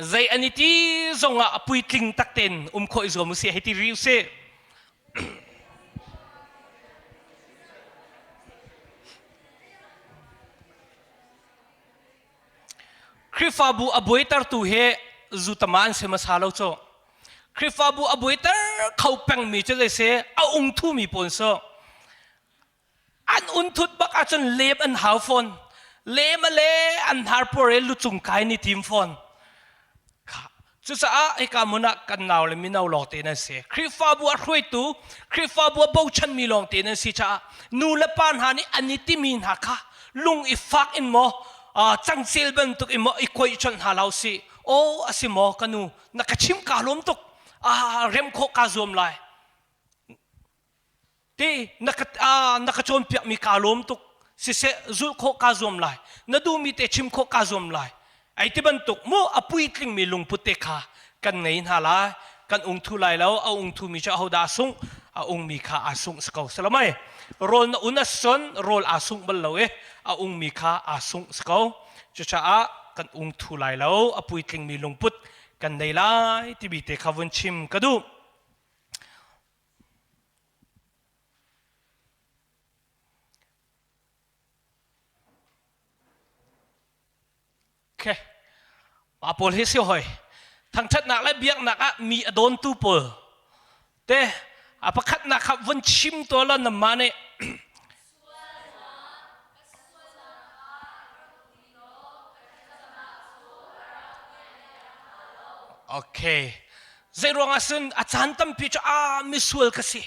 Zei an i ti zongah a puitling tak tein um khawh i zuam usih hei ti rih usih. Khrihfabu a buaitertu hi zutama an si hmasa lo cu. Khrihfabu a buaiter kho pengmi cu zei si a ungthumi pawl su. An unthut bak ahcun lem an hau fawn. Lem a le an hnarpur i lucung kai ni tim fawn. Cucaah hika hmun ah kan nau le mino lawng te nan si. Khrihfabu a hruaitu, Khrihfabu a bochanmi lawng te nan si caah nu le pa hna nih an i timi hna kha lung i fak in maw cangcel bantuk in maw i koih chawnh hna lo si. Aw a si maw ka nu na ka chim kaa lawm tuk. Ah rem khawh kaa zuam lai. Ti na ka na ka cawnpiakmi kaa lawm tuk siseh zulh khawh kaa zuam lai na duhmi te chim khawh kaa zuam lai ai ti bantuk mu a puitlingmi lungput te kha kan ngei hna lai kan ungthu lai lo a ungthumi cu ahodah a sungh a ungmi kha aa sungh si ko salamai rawl na un a son rawl aa sungh bal lo i a ungmi kha aa sungh si ko cucaah kan ungthu lai lo a puitlingmi lungput kan nei lai timi te kha vun chim ka duh Okay. Pa pawl hi si hoi. Thangṭhatnak le biaknak ah mi a dawntu pawl te a pakhatnak kha vun chim to la namma nih Okay. Zei ruangah sun a caan tampi cu a misual ka si.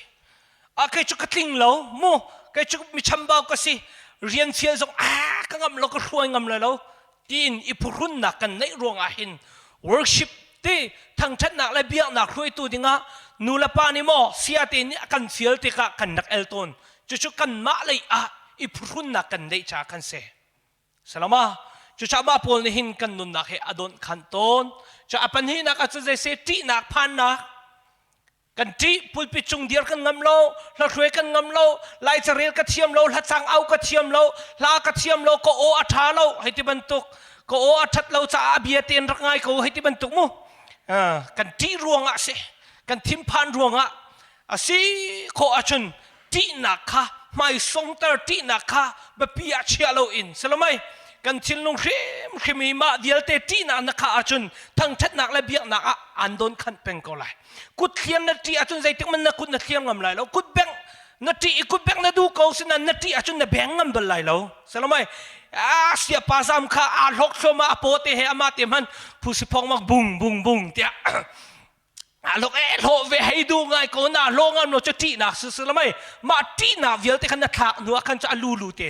A kei cu ka tling lo mu kei cu mi chambau ka si. Rian fial zong a ka ngam lo ka hruai ngam lo lo tiin i phuhrunnak kan neih ruangah hin worship ti thangṭhatnak le biaknak hruaitu dingah nu le pa nih maw siate nih a kan fial tikah kan rak el tawn. Cucu kanmah lei ah i phuhrunnak kan neih caah kan si. Salama cucaah mah pawl nih hin kan nunnak hi a donh khan tawn. Cu a pahnihnak ah cun zei ṭihnak phannak kan ṭih pulpit cung dir kan ngam lo hlahruai kan ngam lo lai carel ka thiam lo hlacang au ka thiam lo hla ka thiam lo ka aw a ṭha lo hei ti bantuk ka aw a ṭhat lo caah a bia tein rak ngai ko hei ti bantuk mu kan ṭih ruangah si kan thinphan ruangah a si khawh ahcun ṭihnak kha hmaisongter ṭihnak kha biapi ah chia loin salomai kan thinlung hrimhrim i mah vialte ṭihnak na khah ahcun thangṭhatnak le biaknak ah aan don khanh peng ko lai kut thliar na ṭih ahcun zeitik man na kut na thliar ngam lai lo kut bengh na ṭih i kut bengh na duh ko sinan na ṭih ahcun na beng ngam bal lai lo salomai a sia pa zam kha aa hlok thluahmah a paw te he amah te hman phusi phong mak bung bung bung tiah lok e hlawh ve hei du ngai ko na hlawh ngam lo cu ṭihnak si si lamai mah ṭihnak vialte khan na thlak hnu ah khan cu a lulu te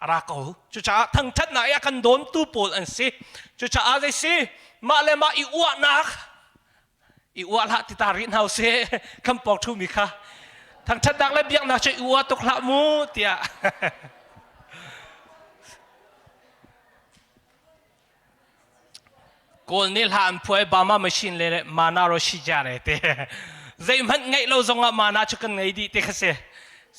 a ra ko cucaah thangṭhatnak i a kan dawntu pawl an si cucaah zei si mah le mah i uahnak i uah hlah ti ta rih hna usih kan pawng ṭhumi kha thangṭhatnak le biaknak cu i uah tuk hlah mu tiah Kawl nih hla an phuai Bama machine le mana ro shi ja re te. Zeihmanh ngeih lo zongah mana cu kan ngei dih te kha si.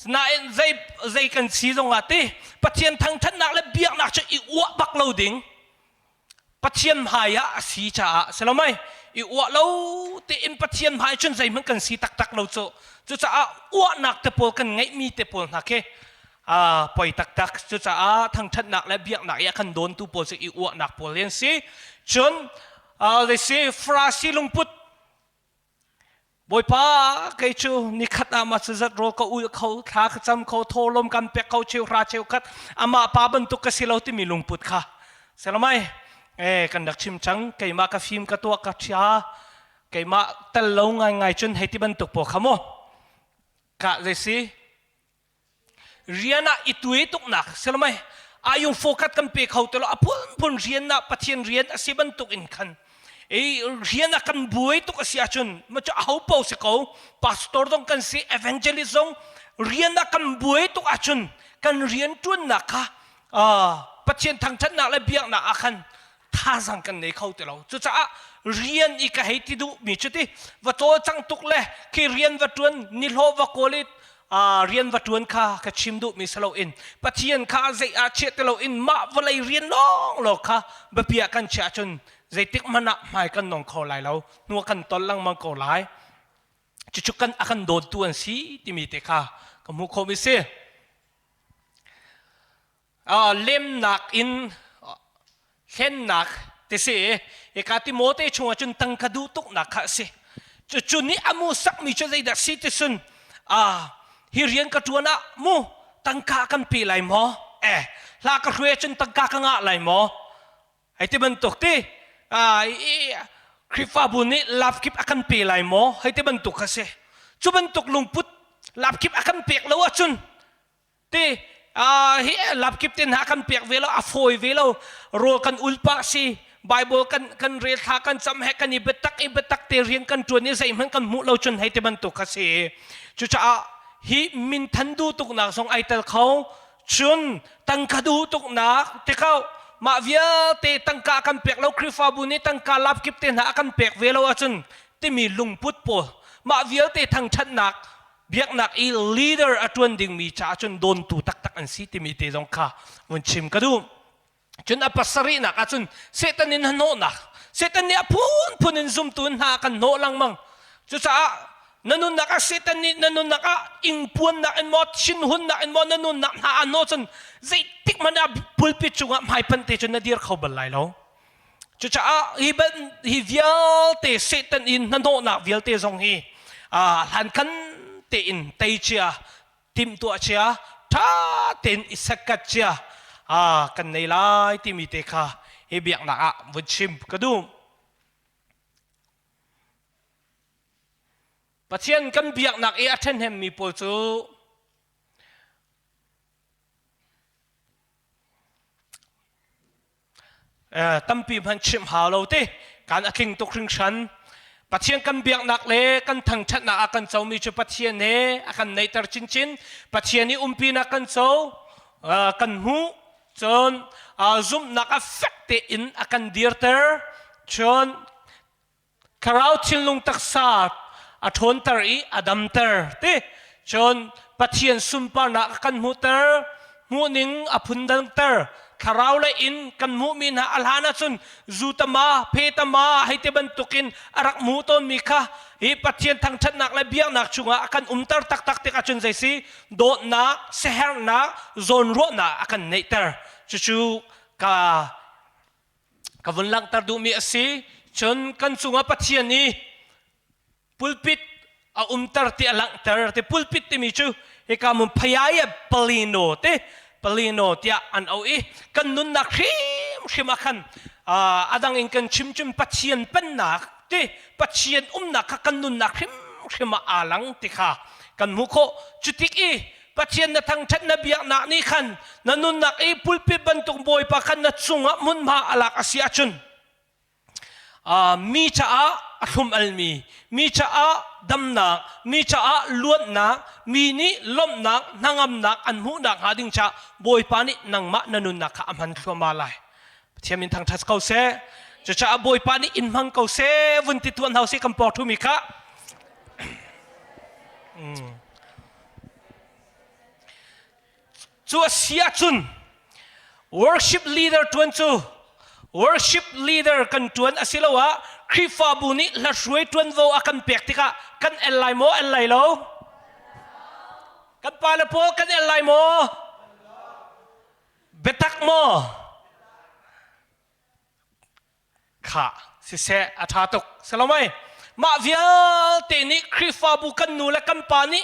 Nain zei zei kan si zongah ti Pathian thangthatnak le biaknak cu i uah bak lo ding. Pathian hmai ah a si caah si lo mei i uah lo tein Pathian hmai cun zeihmanh kan si taktak lo cu. Cucaah uahnak te pawl kan ngeihmi te pawl hna khi poi taktak cucaah thangṭhatnak le biaknak i a kan dawntu pawl cu i uahnak pawl an si cun zei si Farasi lungput Bawipa kei cu nikhat ah mah zat rawl ka ul kho thla ka cam kho tholom kan pek kho cheu hra cheu khat amah pa bantuk ka si lo timi lungput kha selamai eh kan rak chim cang keimah ka fim ka tuah ka ṭhia keimah tel lo ngai ngai cun hei ti bantuk pawl kha mu ka zei si Rian ah i tuai tuknak silomai ayung focus kan pe kho te lo a phunphun rian ah Pathian rian a si bantuk in khan i rian ah kan buai tuk a si ahcun ma cu aho po si ko pastor zong kan si evangelist zong rian ah kan buai tuk ahcun kan rian ṭuannak kha Pathian thangṭhatnak le biaknak ah khan thazang kan nei kho ti lo cucaah rian i ka hei ti duh mi cu ti va cawlcang tuk le khi rian va ṭuan nihlawh va kawl i rian va ṭuan kha ka chim duh mi si loin Pathian kha zei ah chiah ti loin mah vawlei rian lawng lawng kha biapi ah kan chiah ahcun zeitik hmanh ah hmai kan nong kho lai lo hnu kan tol lengmang ko lai cucu kan a kan dawttu an si timi te kha ka hmuh khawh mi si lemnak in hlennak ti si hika Timote chungah cun tangka duh tuknak kha a si cu nih a mu sakmi cu zeidah si ti sun hi rian ka ṭuan ah mu tangka kan pe lai maw eh hla ka hruai cun tangka ka ngah lai maw hei ti bantuk ti Khrihfabu nih love kip a kan pe lai maw hei ti bantuk kha si cu bantuk lungput love kip a kan pek lo ahcun Ti hi lapkip te hna kan pek ve lo a fawi ve lo rawl kan ul pah si Bible kan kan rel thla kan cam he kan i biatak i biatak te rian kan tuan i zeihmanh kan hmuh lo cun hei ti bantuk kha si cucaah hi minthan duh tuknak zong ai tel kho cun tangka duh tuknak ti ko mah vialte tangka kan pek lo Khrihfabu nih tangka lapkip te hna a kan pek ve lo ahcun timi lungput pawl mah vialte thangṭhatnak biaknak i leader a ṭuan dingmi caah cun dawntu taktak an si timi te zong kha vun chim ka duh. Cun a pasarihnak ahcun Satan in hnawhnak Satan nih a phunphun in zumtu hna kan hnawh lengmang. Cucaah na nunnak ah Satan nih na nunnak ah ingpuannak in maw thinhunnak in maw na nunnak hna a hnawh cun zeitik hmanh ah pulpit cungah hmaipanh te cun na dir kho bal lai lo. Cucaah hi hi vialte Satan in hnahnawhnak vialte zong hi hlankan tein tei cia timhtuah cia ṭha tein i sekkat cia kan nei lai timi te kha hi biaknak ah vun chim ka duh. Pathian kan biaknak i a ṭhahnemmi pawl cu Tampi hmanh chimh hau lo te kan a tling tuk hringhran. Pathian kan biaknak le kan thangṭhatnak a kan comi cu Pathian he a kan neihter chinchin. Pathian i umpinak kan co, kan hmuh. Cun Zumhnak a fek tein a kan dirter. Cun thlarau thinlung taksa a ṭhawnter i a damter ti. Cun Pathian sunparnak a kan hmuhter, hmuhning a phundangter. Thlarau le in kan hmuhmi hna a hlan ahcun zutama, phetama hei ti bantukin a rak hmu tawnmi kha hi Pathian thangṭhatnak le biaknak chungah a kan umter taktak tik ahcun zei si dawtnak, siaherhnak, zawnruahnak a kan neihter. Cucu ka ka vun langhter duhmi a si. Cun kan cungah Pathian i pulpit a umter ti a langhter ti pulpit timi cu hika mun phayaya palino te palino tiah an au i kan nunnak hrimhrim ah khan a dang in kan chim cun Pathian pennak ti Pathian umnak kha kan nunnak hrimhrim ah aa lang ti kha kan hmuh khawh cutik i Pathian na thangṭhat na biaknak nih khan na nunnak i pulpit bantuk Bawipa khan na cungah hmunhma a lak a si ahcun Mi caah a thlum-almi, mi caah damnak, mi caah luatnak, mi nih lawmhnak, hnangamnak an hmuhnak hnga ding caah Bawipa nih nangmah na nunnak kha a hman thluahmah lai. Pathian min thangṭhat ko seh. Cucaah Bawipa nih in hmang ko seh, vun ti tuan hau sih kan pawr ṭhumi kha. Cu a si ahcun worship leader ṭuan cu worship leader kan ṭuan asiloah Khrihfabu nih hlahruai ṭuanvo a kan pek tikah kan el lai maw el lai lo? Kan pale pawl kan el lai maw? Biatak maw? Khah, siseh a ṭha tuk. Salomai, mah vialte nih Khrihfabu kan nu le kan pa nih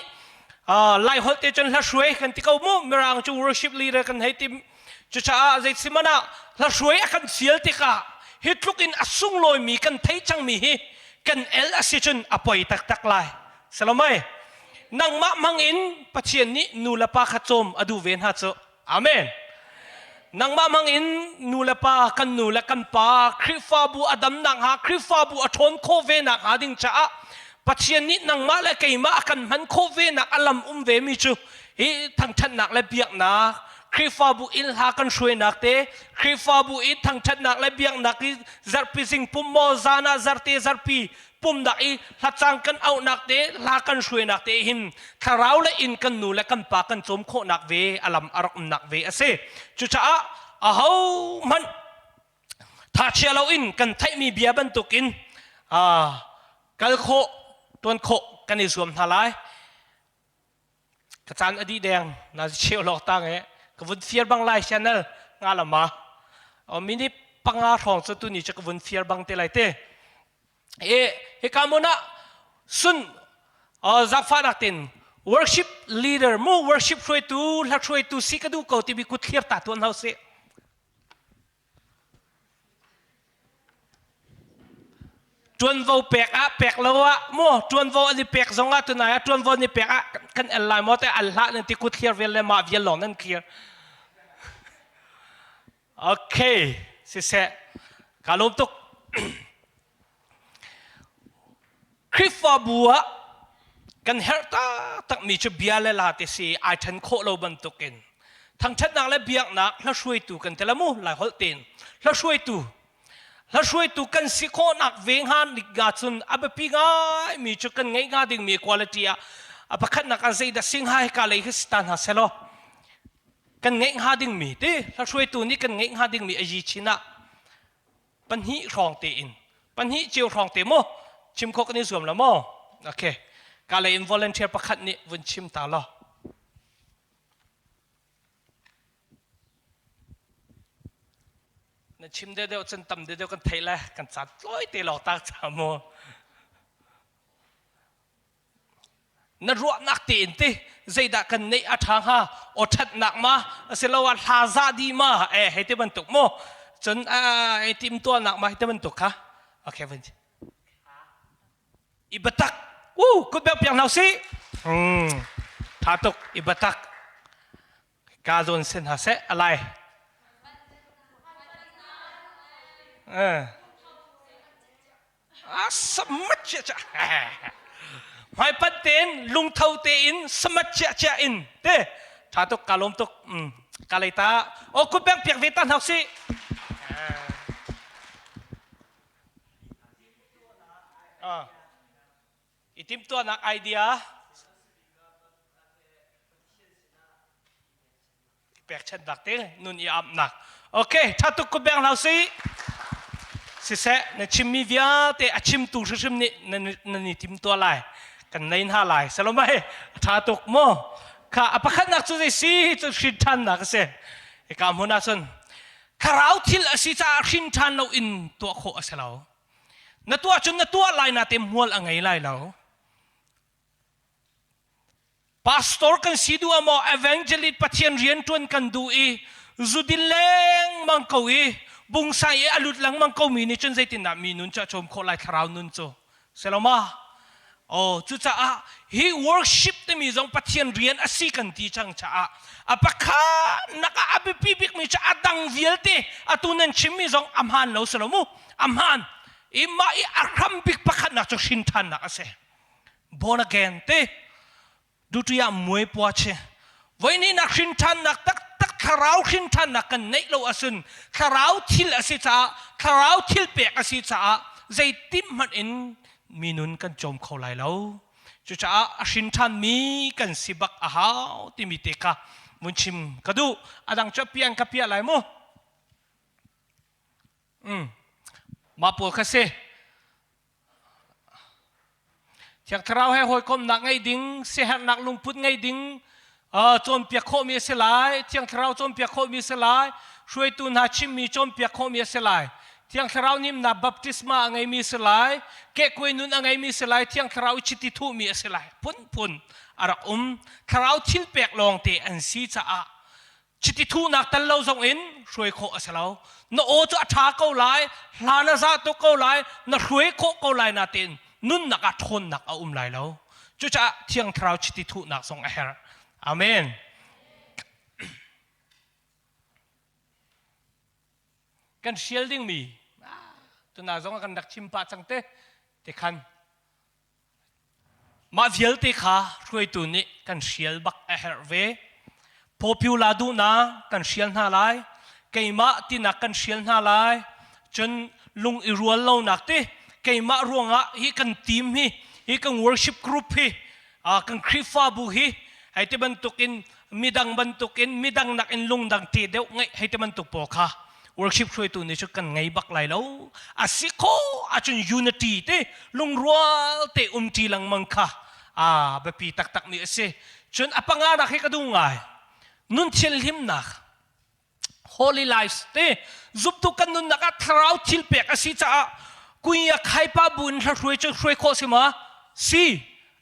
Laiholh te cun hlahruai kan ti ko mu. Mirang cu worship leader kan hei ti. Cucaah zeitsimanh ah hlahruai a kan fial tikah hi tluk in a sunglawimi kan thei cangmi hi kan el a si cun a poi taktak lai. Salomai, nangmah hmang in Pathian nih nu le pa kha cawm a duh ve hna cu. Amen. Nangmah hmang in nu le pa kan nu le kan pa Khrihfabu a dam nakhnga Khrihfabu a ṭhawn khawh ve nakhnga ding caah Pathian nih nangmah le keimah a kan hman khawh ve nak a lam um ve mi cu hi thangṭhatnak le biaknak Khrihfabu inn hla kan hruainak te Khrihfabu i thangṭhatnak le biaknak i zarhpi zing pum maw zan ah zarte zarhpi pumnak i hlacang kan auhnak te hla kan hruainak te hin thlarau le in kan nu le kan pa kan cawm khawhnak ve a lam a rak umnak ve a si cucaah aho hmanh thachia loin kan theihmi bia bantukin kal khawh tuan khawh kan i zuam hna lai Ka caan a dih deng na cheu lawk tang e ka vun fiar bang lai channel nga lama o minute panga hrawng cu tuni cu ka vun fiar bang te lai te e hika mun ah sun zakfa tin worship leader mu worship hruaitu hla hruaitu si ka duh ko timi kut thlir ta tuan hau si Ṭuanvo pek ah pek lo ah maw ṭuanvo an i pek zong ah tunai ah ṭuanvo an i pek ah kan el lai maw te al hlah nan ti kut thlir vial le mah vial lawng nan clear. Okay, siseh ka lawm tuk. Khrihfabu ah kan herh taktakmi cu bia le la te si ai ṭhen khawh lo bantukin thangṭhatnak le biaknak hlahruaitu kan ti la mu lai holh tein hlahruaitu hlahruaitu kan si khawhnak ve hnga nik cun a biapi ngaimi cu kan ngeih hnga dingmi quality ah a pakhatnak ah zeidah singha hika lei hi si ta hna selaw kan ngeih hnga dingmi ti hlahruaitu nih kan ngeih hnga dingmi a yi chin ah pahnih hrawng tein pahnih cio hrawng te maw chim khawh kan i zuam la maw okay ka lei in volunteer pakhat nih vun chim ta law na chim deuh deuh cun tam deuh deuh kan theih le kan caan tlawi te lawng tak cha mu Na ruahnak tein ti zeidah kan neih a ṭha hnga aw ṭhatnak ma asiloah hla zah dih ma eh hei ti bantuk mu cun ai timtuahnak ma hei ti bantuk kha okay vun i biatak u kut beuh piak hna usih hmm ṭha tuk i biatak ka zawn sin hna seh alai eh Samat chia chia hmaipat tein lungtho tein samat chia chia in te tha tuk ka lawm tuk mm. Ka lei ta. O kut beng piak ve ta hna usih. Ah. I timhtuahnak idea pekchanhnak te nun i amnak. Okay, tha tuk ku beng hlau si. Siseh, na chimmi vialte a chimtu hrimhrim nih nan i timtuah lai. Kan nei hna lai. Salomai, tha tuk mu. Kha a pakhatnak cu zei si cu hrin ṭhannak a si. Hika hmun ah cun thlarau thil a si caah hrin ṭhan lo in tuah khawh a si lo. Na tuah cun na tuah lai na te hmual a ngei lai lo. Pastor kan si duh maw evangelist Pathian rian ṭuan kan duh i zudin lengmang ko i bungsai i a lut lengmang ko mi nih cun zeitindah mi nun cu a cawm khawh lai thlarau nun cu seloma oh cucaah hi worship timi zong Pathian rian a si kan ti cang caah a pakhat nak ah a biapi bikmi cu a dang vialte atu nan chimmi zong a hmaan lo si lo mu a hmaan i mah i a hram bik pakhatnak cu hrin ṭhannak a si Born again te dutuya muai pua che voini nak hrin ṭhannak taktak thlarau hrin ṭhannak kan neih lo asun thlarau thil a si caah thlarau thil pek a si caah zeitim hmanh in minun kan cawm kho lai lo cucaah a hrin ṭhanmi kan si bak a hau timi te kha mun chim ka duh a dang cu pian ka piah lai mu mm. mah pawl kha si Thiang Thlarau he hawikomhnak ngei ding, siaherhnak lungput ngei ding, cawnpiak khawhmi a si lai, Thiang Thlarau cawnpiak khawhmi a si lai, hruaitu hna chimmi cawnpiak khawhmi a si lai. Thiang Thlarau nimnak baptisma a ngeimi a si lai, kehkuai nun a ngeimi a si lai, Thiang Thlarau i chiti thuhmi a si lai. Phunphun a rak um. Thlarau thil pek lawngte an si caah Chiti thuhnak tel lo zong in hruai khawh a si lo. Na aw cu a ṭha ko lai, hla na za tuk ko lai, na hruai khawh ko lai natein nunnak ah ṭhawnnak a um lai lo. Cucaah Thiang Thlarau chiti thuhnak zong a herh. Amen. Kan hrial dingmi tuna zong kan rak chim pah cang te te khan Mah vialte kha hruaitu nih kan hrial bak a herh ve. Popular duhnak kan hrial hna lai. Keimah tinak kan hrial hna lai. Cun lung i rual lonak ti keimah ruangah hi kan team hi hi kan worship group hi kan Khrihfabu hi hei ti bantukin midang bantukin midang nakin lungdang te deuh ngeih hei ti bantuk pawl kha worship hruaitu nih cu kan ngei bak lai lo a si kho ahcun unity te lungrual te umṭi lengmang kha a biapi taktak mi a si cun a panganak hi ka duh ngai nun thianhlimnak holy life te zumtu kan nunnak ah thlarau thil pek a si caah kuia khaipa bu in hla hruai cu hruai khawh si ma si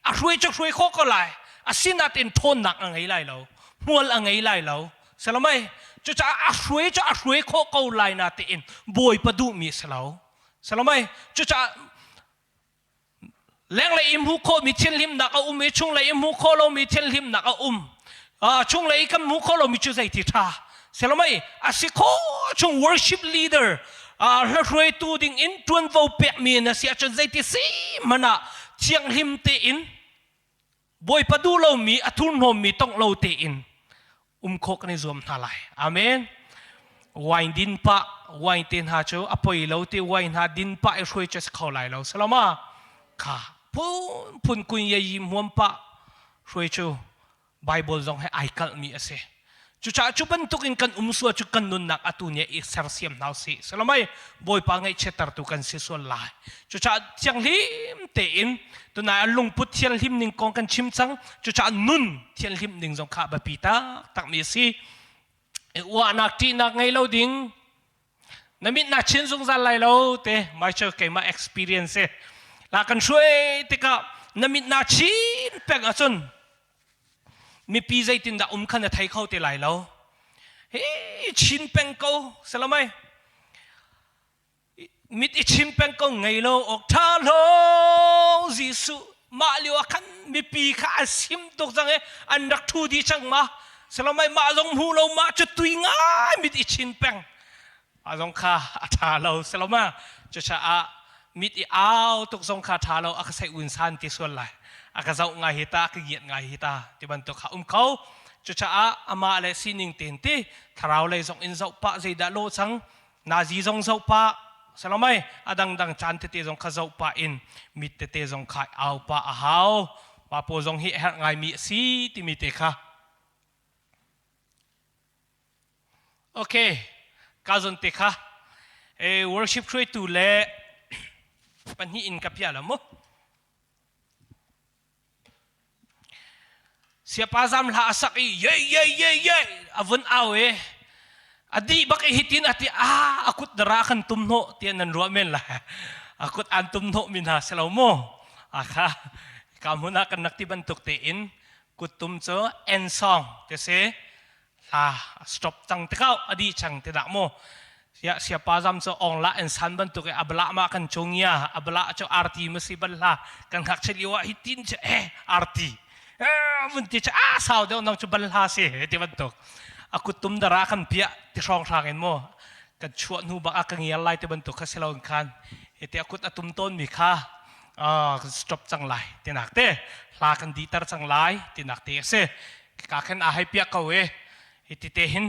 a hruai cu hruai khawh ko lai asinain ṭhawnnak a ngei lai lo hmual a ngei lai lo salomai cucaah a hruai cu a hruai khawh ko lai na tiin bawipa duhmi a si lo salomai cucaah lenglei i hmuh khawhmi thianhlimnak a um i chunglei i hmuh khawh lomi thianhlimnak a um chunglei i kan hmuh khawh lomi cu zeiti ṭha salomai a si khawh chung worship leader hla hruaitu ding in ṭuanvo pekmi na si ahcun zeiti si hmanh ah thianghlim tein Bawipa duh lomi a thurhnawmmi tongh lo tein um khawh kan i zuam hna lai. Amen. Wine din pah, wine te hna cu a poi lo ti wine hna din pah i hruai cu a si kho lai lo. Saloma kha phun phun kun ye yi hmuam pah hruai cu Bible zong he ai kalhmi a si. Cucaah cu bantuk in kan um sual cu kan nunnak atu nih i sersiam hna usih. Salamai Bawipa ngaihchiattertu kan si sual lai. Cucaah thianghlim tein tunai ah lungput thianghlim ning kong kan chim cang. Cucaah nun thianghlim ning zong kha biapi taktakmi a si. Uahnak ṭihnak ngei lo ding na mit na chin zungzal lai lo te mai cu keimah experience la kan hruai tikah na mit na chin peng ahcun mipi zeitindah um kha na thei kho te lai lo hi chin peng ko salamai mit i chim peng ko ngei lo awk ṭha lo Jesuh mah lio ah khan mipi kha an sim tuk cang i an rak ṭhu dih cang ma salamai mah zong hmu lo mah cu tui ngai mit i chin peng a zong kha a ṭha lo saloma cucaah mit i au tuk zong kha ṭha lo a ka sei un san ti sual lai a ka zoh ngai hi ta a ka ngiat ngai hi ta ti bantuk kha um kho. Cucaah amah le sining tein ti thlarau lei zong in zoh pah zeidah lawh cang nazi zong zoh pah salomai a dangdang caan tete zong kha zoh pah in mit tete zong kha au pah a hau. Pa pawl zong hi a herh ngaimi a si timi te kha. Okay, ka zon te kha e worship hruaitu le pahnih in ka pia la mu. Siapa zam hla asak i ye ye ye ye avun au e adi bak i hitin ati a akut dara kan tum no tian nan ruah men la akut an tum no min ha selo mo akha ka hmun ah kan nak ti bantuk te in kuttum cu en song te se hla stop cang te kau adi chang te dah mu sia siapa zam cu ong la en san bantuk e abla ma kan chungia abla chu arti ma si bal hla kan hak chel iwa hi tin che eh arti eh vun ti che a sau deuh nang chu bal hla si he ti bantuk akuttum dara kan pia ti hrong hrang in mo kan chuah hnu bak a ka ngial lai ti bantuk kha silo khan ete akut atum ton mi kha stop cang lai tinak te hla kan diter cang lai tinak te a si ka khan a hei piak ko e hiti te hin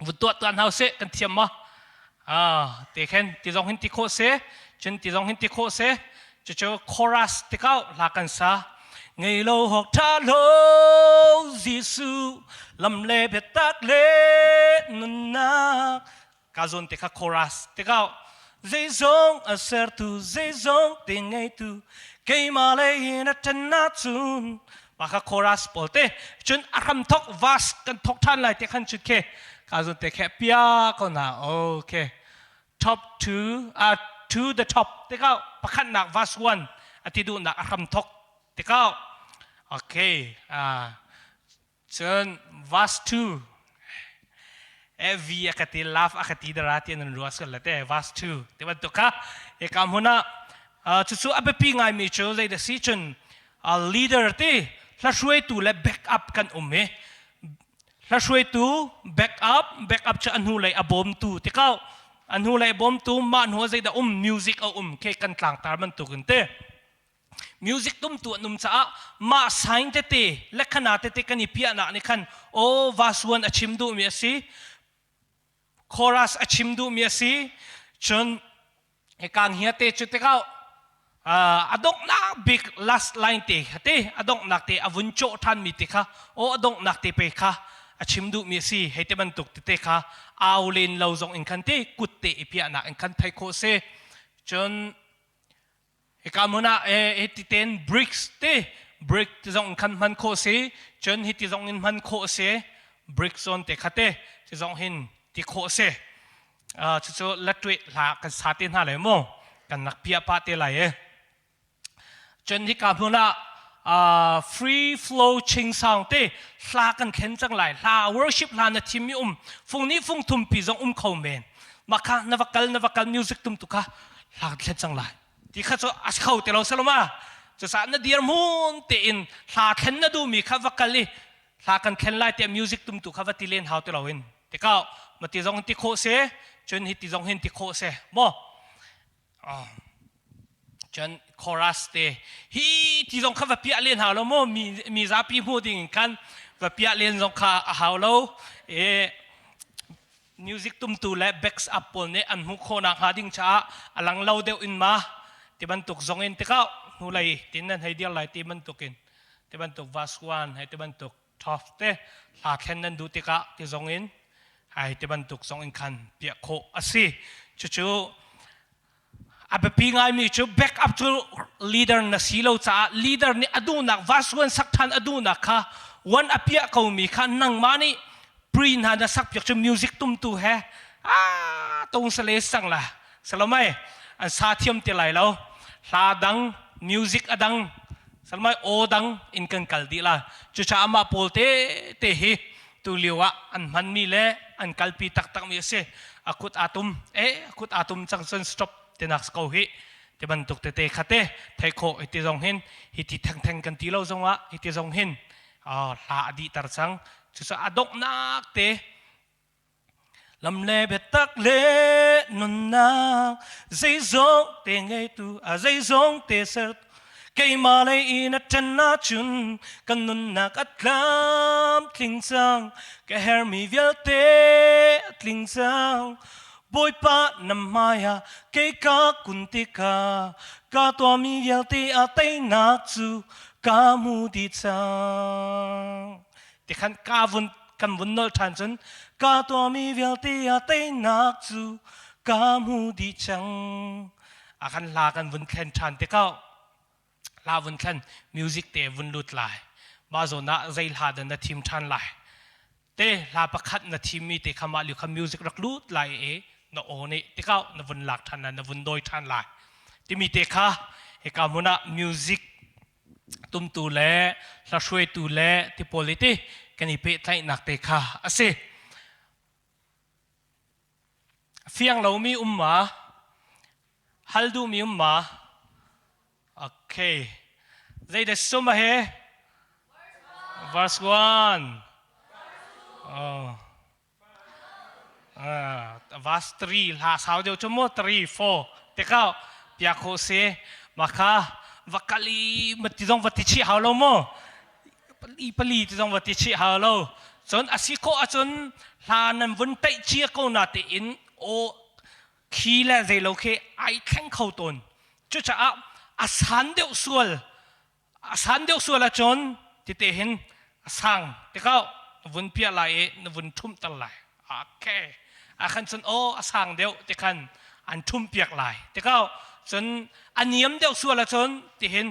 vun tuah tuan hau se kan thiam ma te khen ti zong hin ti khawh se cun ti zong hin ti khawh se cu cu chorus ti kau hla kan sa ngei lo hok tha lo Jesuh lam le biatak le nunnak ka zawn te kha chorus te kau zeizong a sertu zeizong te ngeitu keimah lei in a ṭan ahcun mah kha chorus pawl te cun a hram thok verse kan thok ṭhan lai te khan cun khe ka zawn te khe pia ko na okay top to to the top te kau pakhatnak verse 1 ati duhnak a hram thok te kau okay Cun verse 2 V a ka ti love a ka ti dara ti nan ruah sual la te verse 2 ti bantuk kha hika hmun ah cucu a biapi ngaimi cu zei da si cun leader ti hla hruaitu le back up kan um i hla hruaitu back up back up cu a hnu lei a bawmtu ti kau a hnu lei bawmtu mah hnu zei dah um music a um ke kan tlangtar bantukin te Music tumtu an um caah mah sign tete le khana tete kan i piahnak nih khan aw verse 1 a chim duhmi a si chorus a chim duhmi a si cun hika hia te cu tikah a donghnak bik last line te kha te a donghnak te a vun cawh ṭhanmi te kha aw a donghnak te pe kha a chim duhmi a si hei te bantuk tete kha au len lo zong in khan te kut te i piahnak in khan thei khawh si cun Hika hmun ah hiti ten bricks te brick ti zong in khan hman khawh si cun hiti zong in hman khawh si brick zawn te kha te ti zong hin ti khawh si cucu latwe hla kan sa te hna lai mu kan nak pia pa te lai e cun hika hmun ah free flow ching sound te hla kan thlen cang lai hla worship hla na thim mi um fung ni fung thum pi zong um kho men makha na va kal na va kal music tum tu kha hla kan thlen cang lai ti kha cu a kho te lo saloma cucaah na dirhmun tein hla thlen na duhmi kha va kal i hla kan thlen lai tiah music tumtu kha va ti len hau ti loin tikau ma ti zong ti khawh se cun hi ti zong hin ti khawh se mo cun chorus te hi ti zong kha va piah len hau lo mo mi mi zapi hmu ding in khan va piah len zong kha a hau lo e Music tumtu le backs up pawl nih an hmuh khawhnak hnga ding caah a lang lo deuh in ma ti bantuk zong in tikah hnulei tin nan hei dir lai ti bantuk in ti bantuk verse 1 hei ti bantuk top te hla thlen nan duh tikah ti zong in hai ti bantuk zong in khan piah khawh a si. Cucu a biapi ngaimi cu backup cu leader na si lo caah leader nih a duhnak verse 1 sak ṭhan a duhnak kha one a piah komi kha nangmah nih pre hna na sak piak cu music tumtu he a tong sale sang la salomai an sa thiam te lai lo hla dang music a dang salomai aw dang in kan kal dih la cucaah amah pawl te te hi tu lio ah an hmanmi le an kalpi taktakmi a si a kut aa tum e a kut aa tum cang cun stop tinak ko hi ti bantuk tete kha te thei khawh hi ti zong hin hi ti thengtheng kan ti lo zong ah hi ti zong hin hla a dihter cang cucu a donghnak te lam le biatak le nunnak zeizong te ngeitu a zeizong te ser. Keimah lei in a ṭan ahcun kan nunnak a tlamtling cang. Ka hermi vialte a tling cang. Bawipa na hmai ah kei ka kun tikah ka tuahmi vialte a teinak cu ka hmu dih cang. Tikhan ka vun kan vun nolh ṭhan cun ka tuahmi vialte a teinak cu ka hmu dih cang. A kan hla kan vun thlen ṭhan tikah hla vun thlen music te vun lut lai. Mah zawn ah zei hla dah na thim ṭhan lai. Te hla pakhat na thimmi te kha mah lio kha music rak lut lai i na aw nih tikah na vun lak ṭhan lai na vun dawi ṭhan lai. Timi te kha hika hmun ah music tumtu le hla hruaitu le ti pawl i ti kan i pehtlaihnak te kha a si. Fiang lomi um ma? Hal duhmi um ma? Okay. Zeidah sum a he? Verse 1. Oh. Verse 3 hla sau deuh cu mu 3 4 tikah pia kho si maka va kal i mati zong va ti chih hau lo mu pali pali ti zong va ti chih hau lo cun a si khawh ahcun hla nan vun taih cia ko na tein aw khi le zeilo khi ai thleng kho tawn cucaah a san deuh sual a san deuh sual ahcun tite hin a sang tikau na vun piah lai i na vun ṭhumh ter lai okay a khan cun aw a sang deuh ti khan an ṭhumh piak lai tikau cun a niam deuh sual ahcun tihin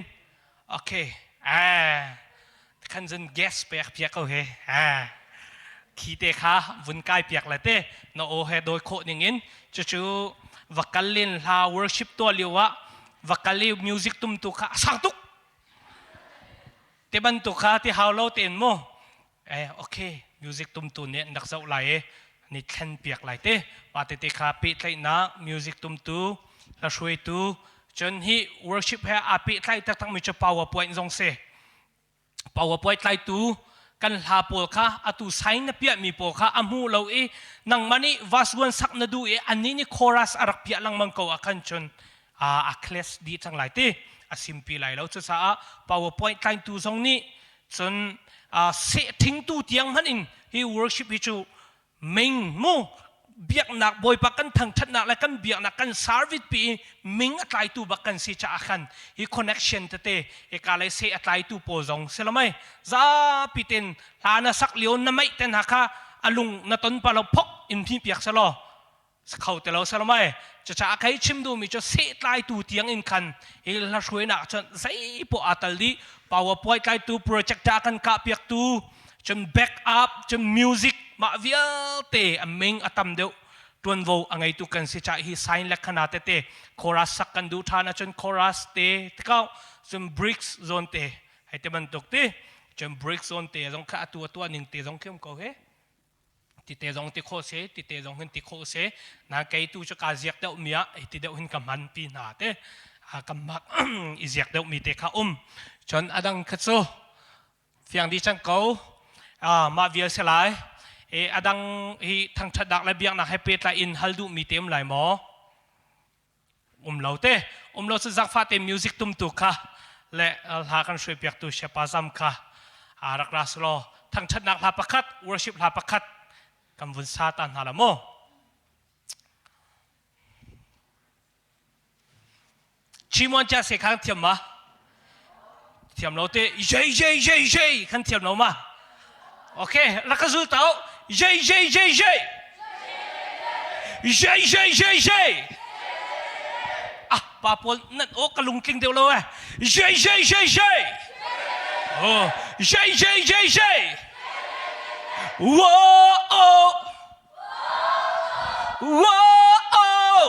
okay eh khan cun gas pek piak ko he eh khi te kha vun kai piak le te na aw he dawi khawh ning in cucu va kal in hla worship tuah lio ah va kal i music tum tu kha a sang tuk te bantuk kha ti hau lo tein mu eh okay music tum tu nih an rak zoh lai i ni thlen piak lai te pa te te kha pehtlaihnak music tum tu hla hruaitu cun hi worship he aa pehtlai taktak mi cu powerpoint zong si PowerPoint tlaitu kan hla pawl kha atu sign na piahmi pawl kha a hmu lo i nangmah nih verse 1 sak na duh i annih nih chorus a rak piah lengmang ko ah khan cun a clash dih cang lai ti a simpi lai lo cucaah PowerPoint tlaitu zong nih cun seh thingtu tiang hmanh in hi worship hi cu ming mu biaknak bawipa kan thangthatnak le kan biaknak kan service pi ming a tlaitu bak kan si caah khan hi connection tete hi ka lei se a tlaitu pawl zong si lo mei zapi ten hla na sak lio na meih ten ha kha alung na ton pa lo phok in phi piak selo kho te lo selo mai cucaah kai chim duhmi cu sehtlaitu tiang in khan hi hla hruainak cun zei poah aa tal dih powerpoint tlaitu projector kan kah piaktu cun back up cun music mah vialte a ming a tam deuh tuanvo a ngeitu kan si ca hi sign le khana tete chorus sak kan duh ṭhan ahcun chorus te tikau cun bricks zone te hei te bantuk ti cun bricks zone te zong kha atu a tuah ning te zong khi um ko he tite zong ti khawh si tite zong hin ti khawh si na kei tu cu kaa ziak deuh mi ah ti deuh hin ka hman pi hna te ka mak i ziak deuh mi te kha um cun adang kha cu fiang di cang ko mah vial si lai e adang hi thangthatnak le biaknak he pehtlai in hal duh mi te um lai maw um lo te um lo cu zakfa te music tumtu kha le hla kan hruai piaktu shepa zam kha a rak ra selaw thangthatnak hla pakhat worship hla pakhat kan vun sa ta hna la mu Chimon cha se khang thiam ma thiam lo te jei jei jei jei kan thiam lo ma okay rak zul tau jei jei jei jei jei jei jei jei ah pa pawl nan aw ka lungtling deuh lo eh jei jei jei jei oh jei jei jei jei wo oh wo oh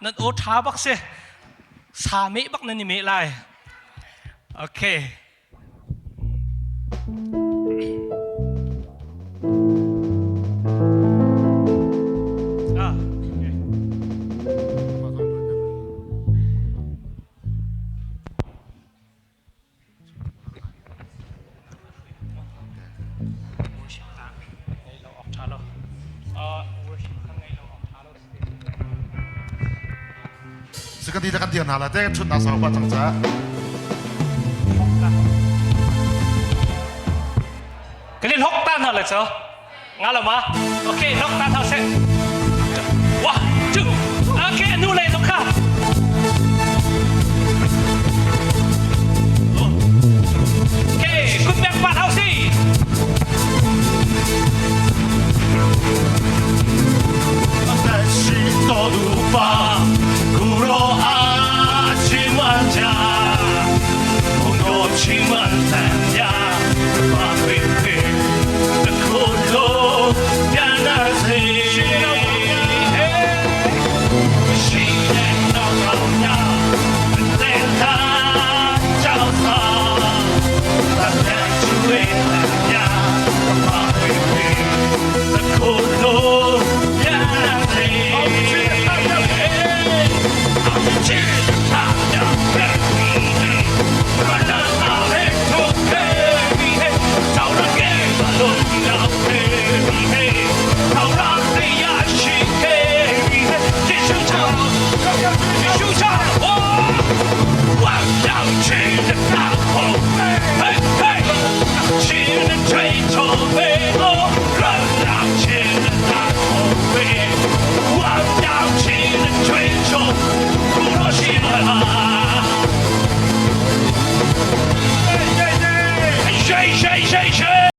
nan aw ṭha bak si sa meh bak nan i meh lai okay Si kan ti le kan dir hna la te kan chunnak sau pa cang ca. Kan in hok ta hna le cho. Nga lo ma? Okay, hok ta thau se.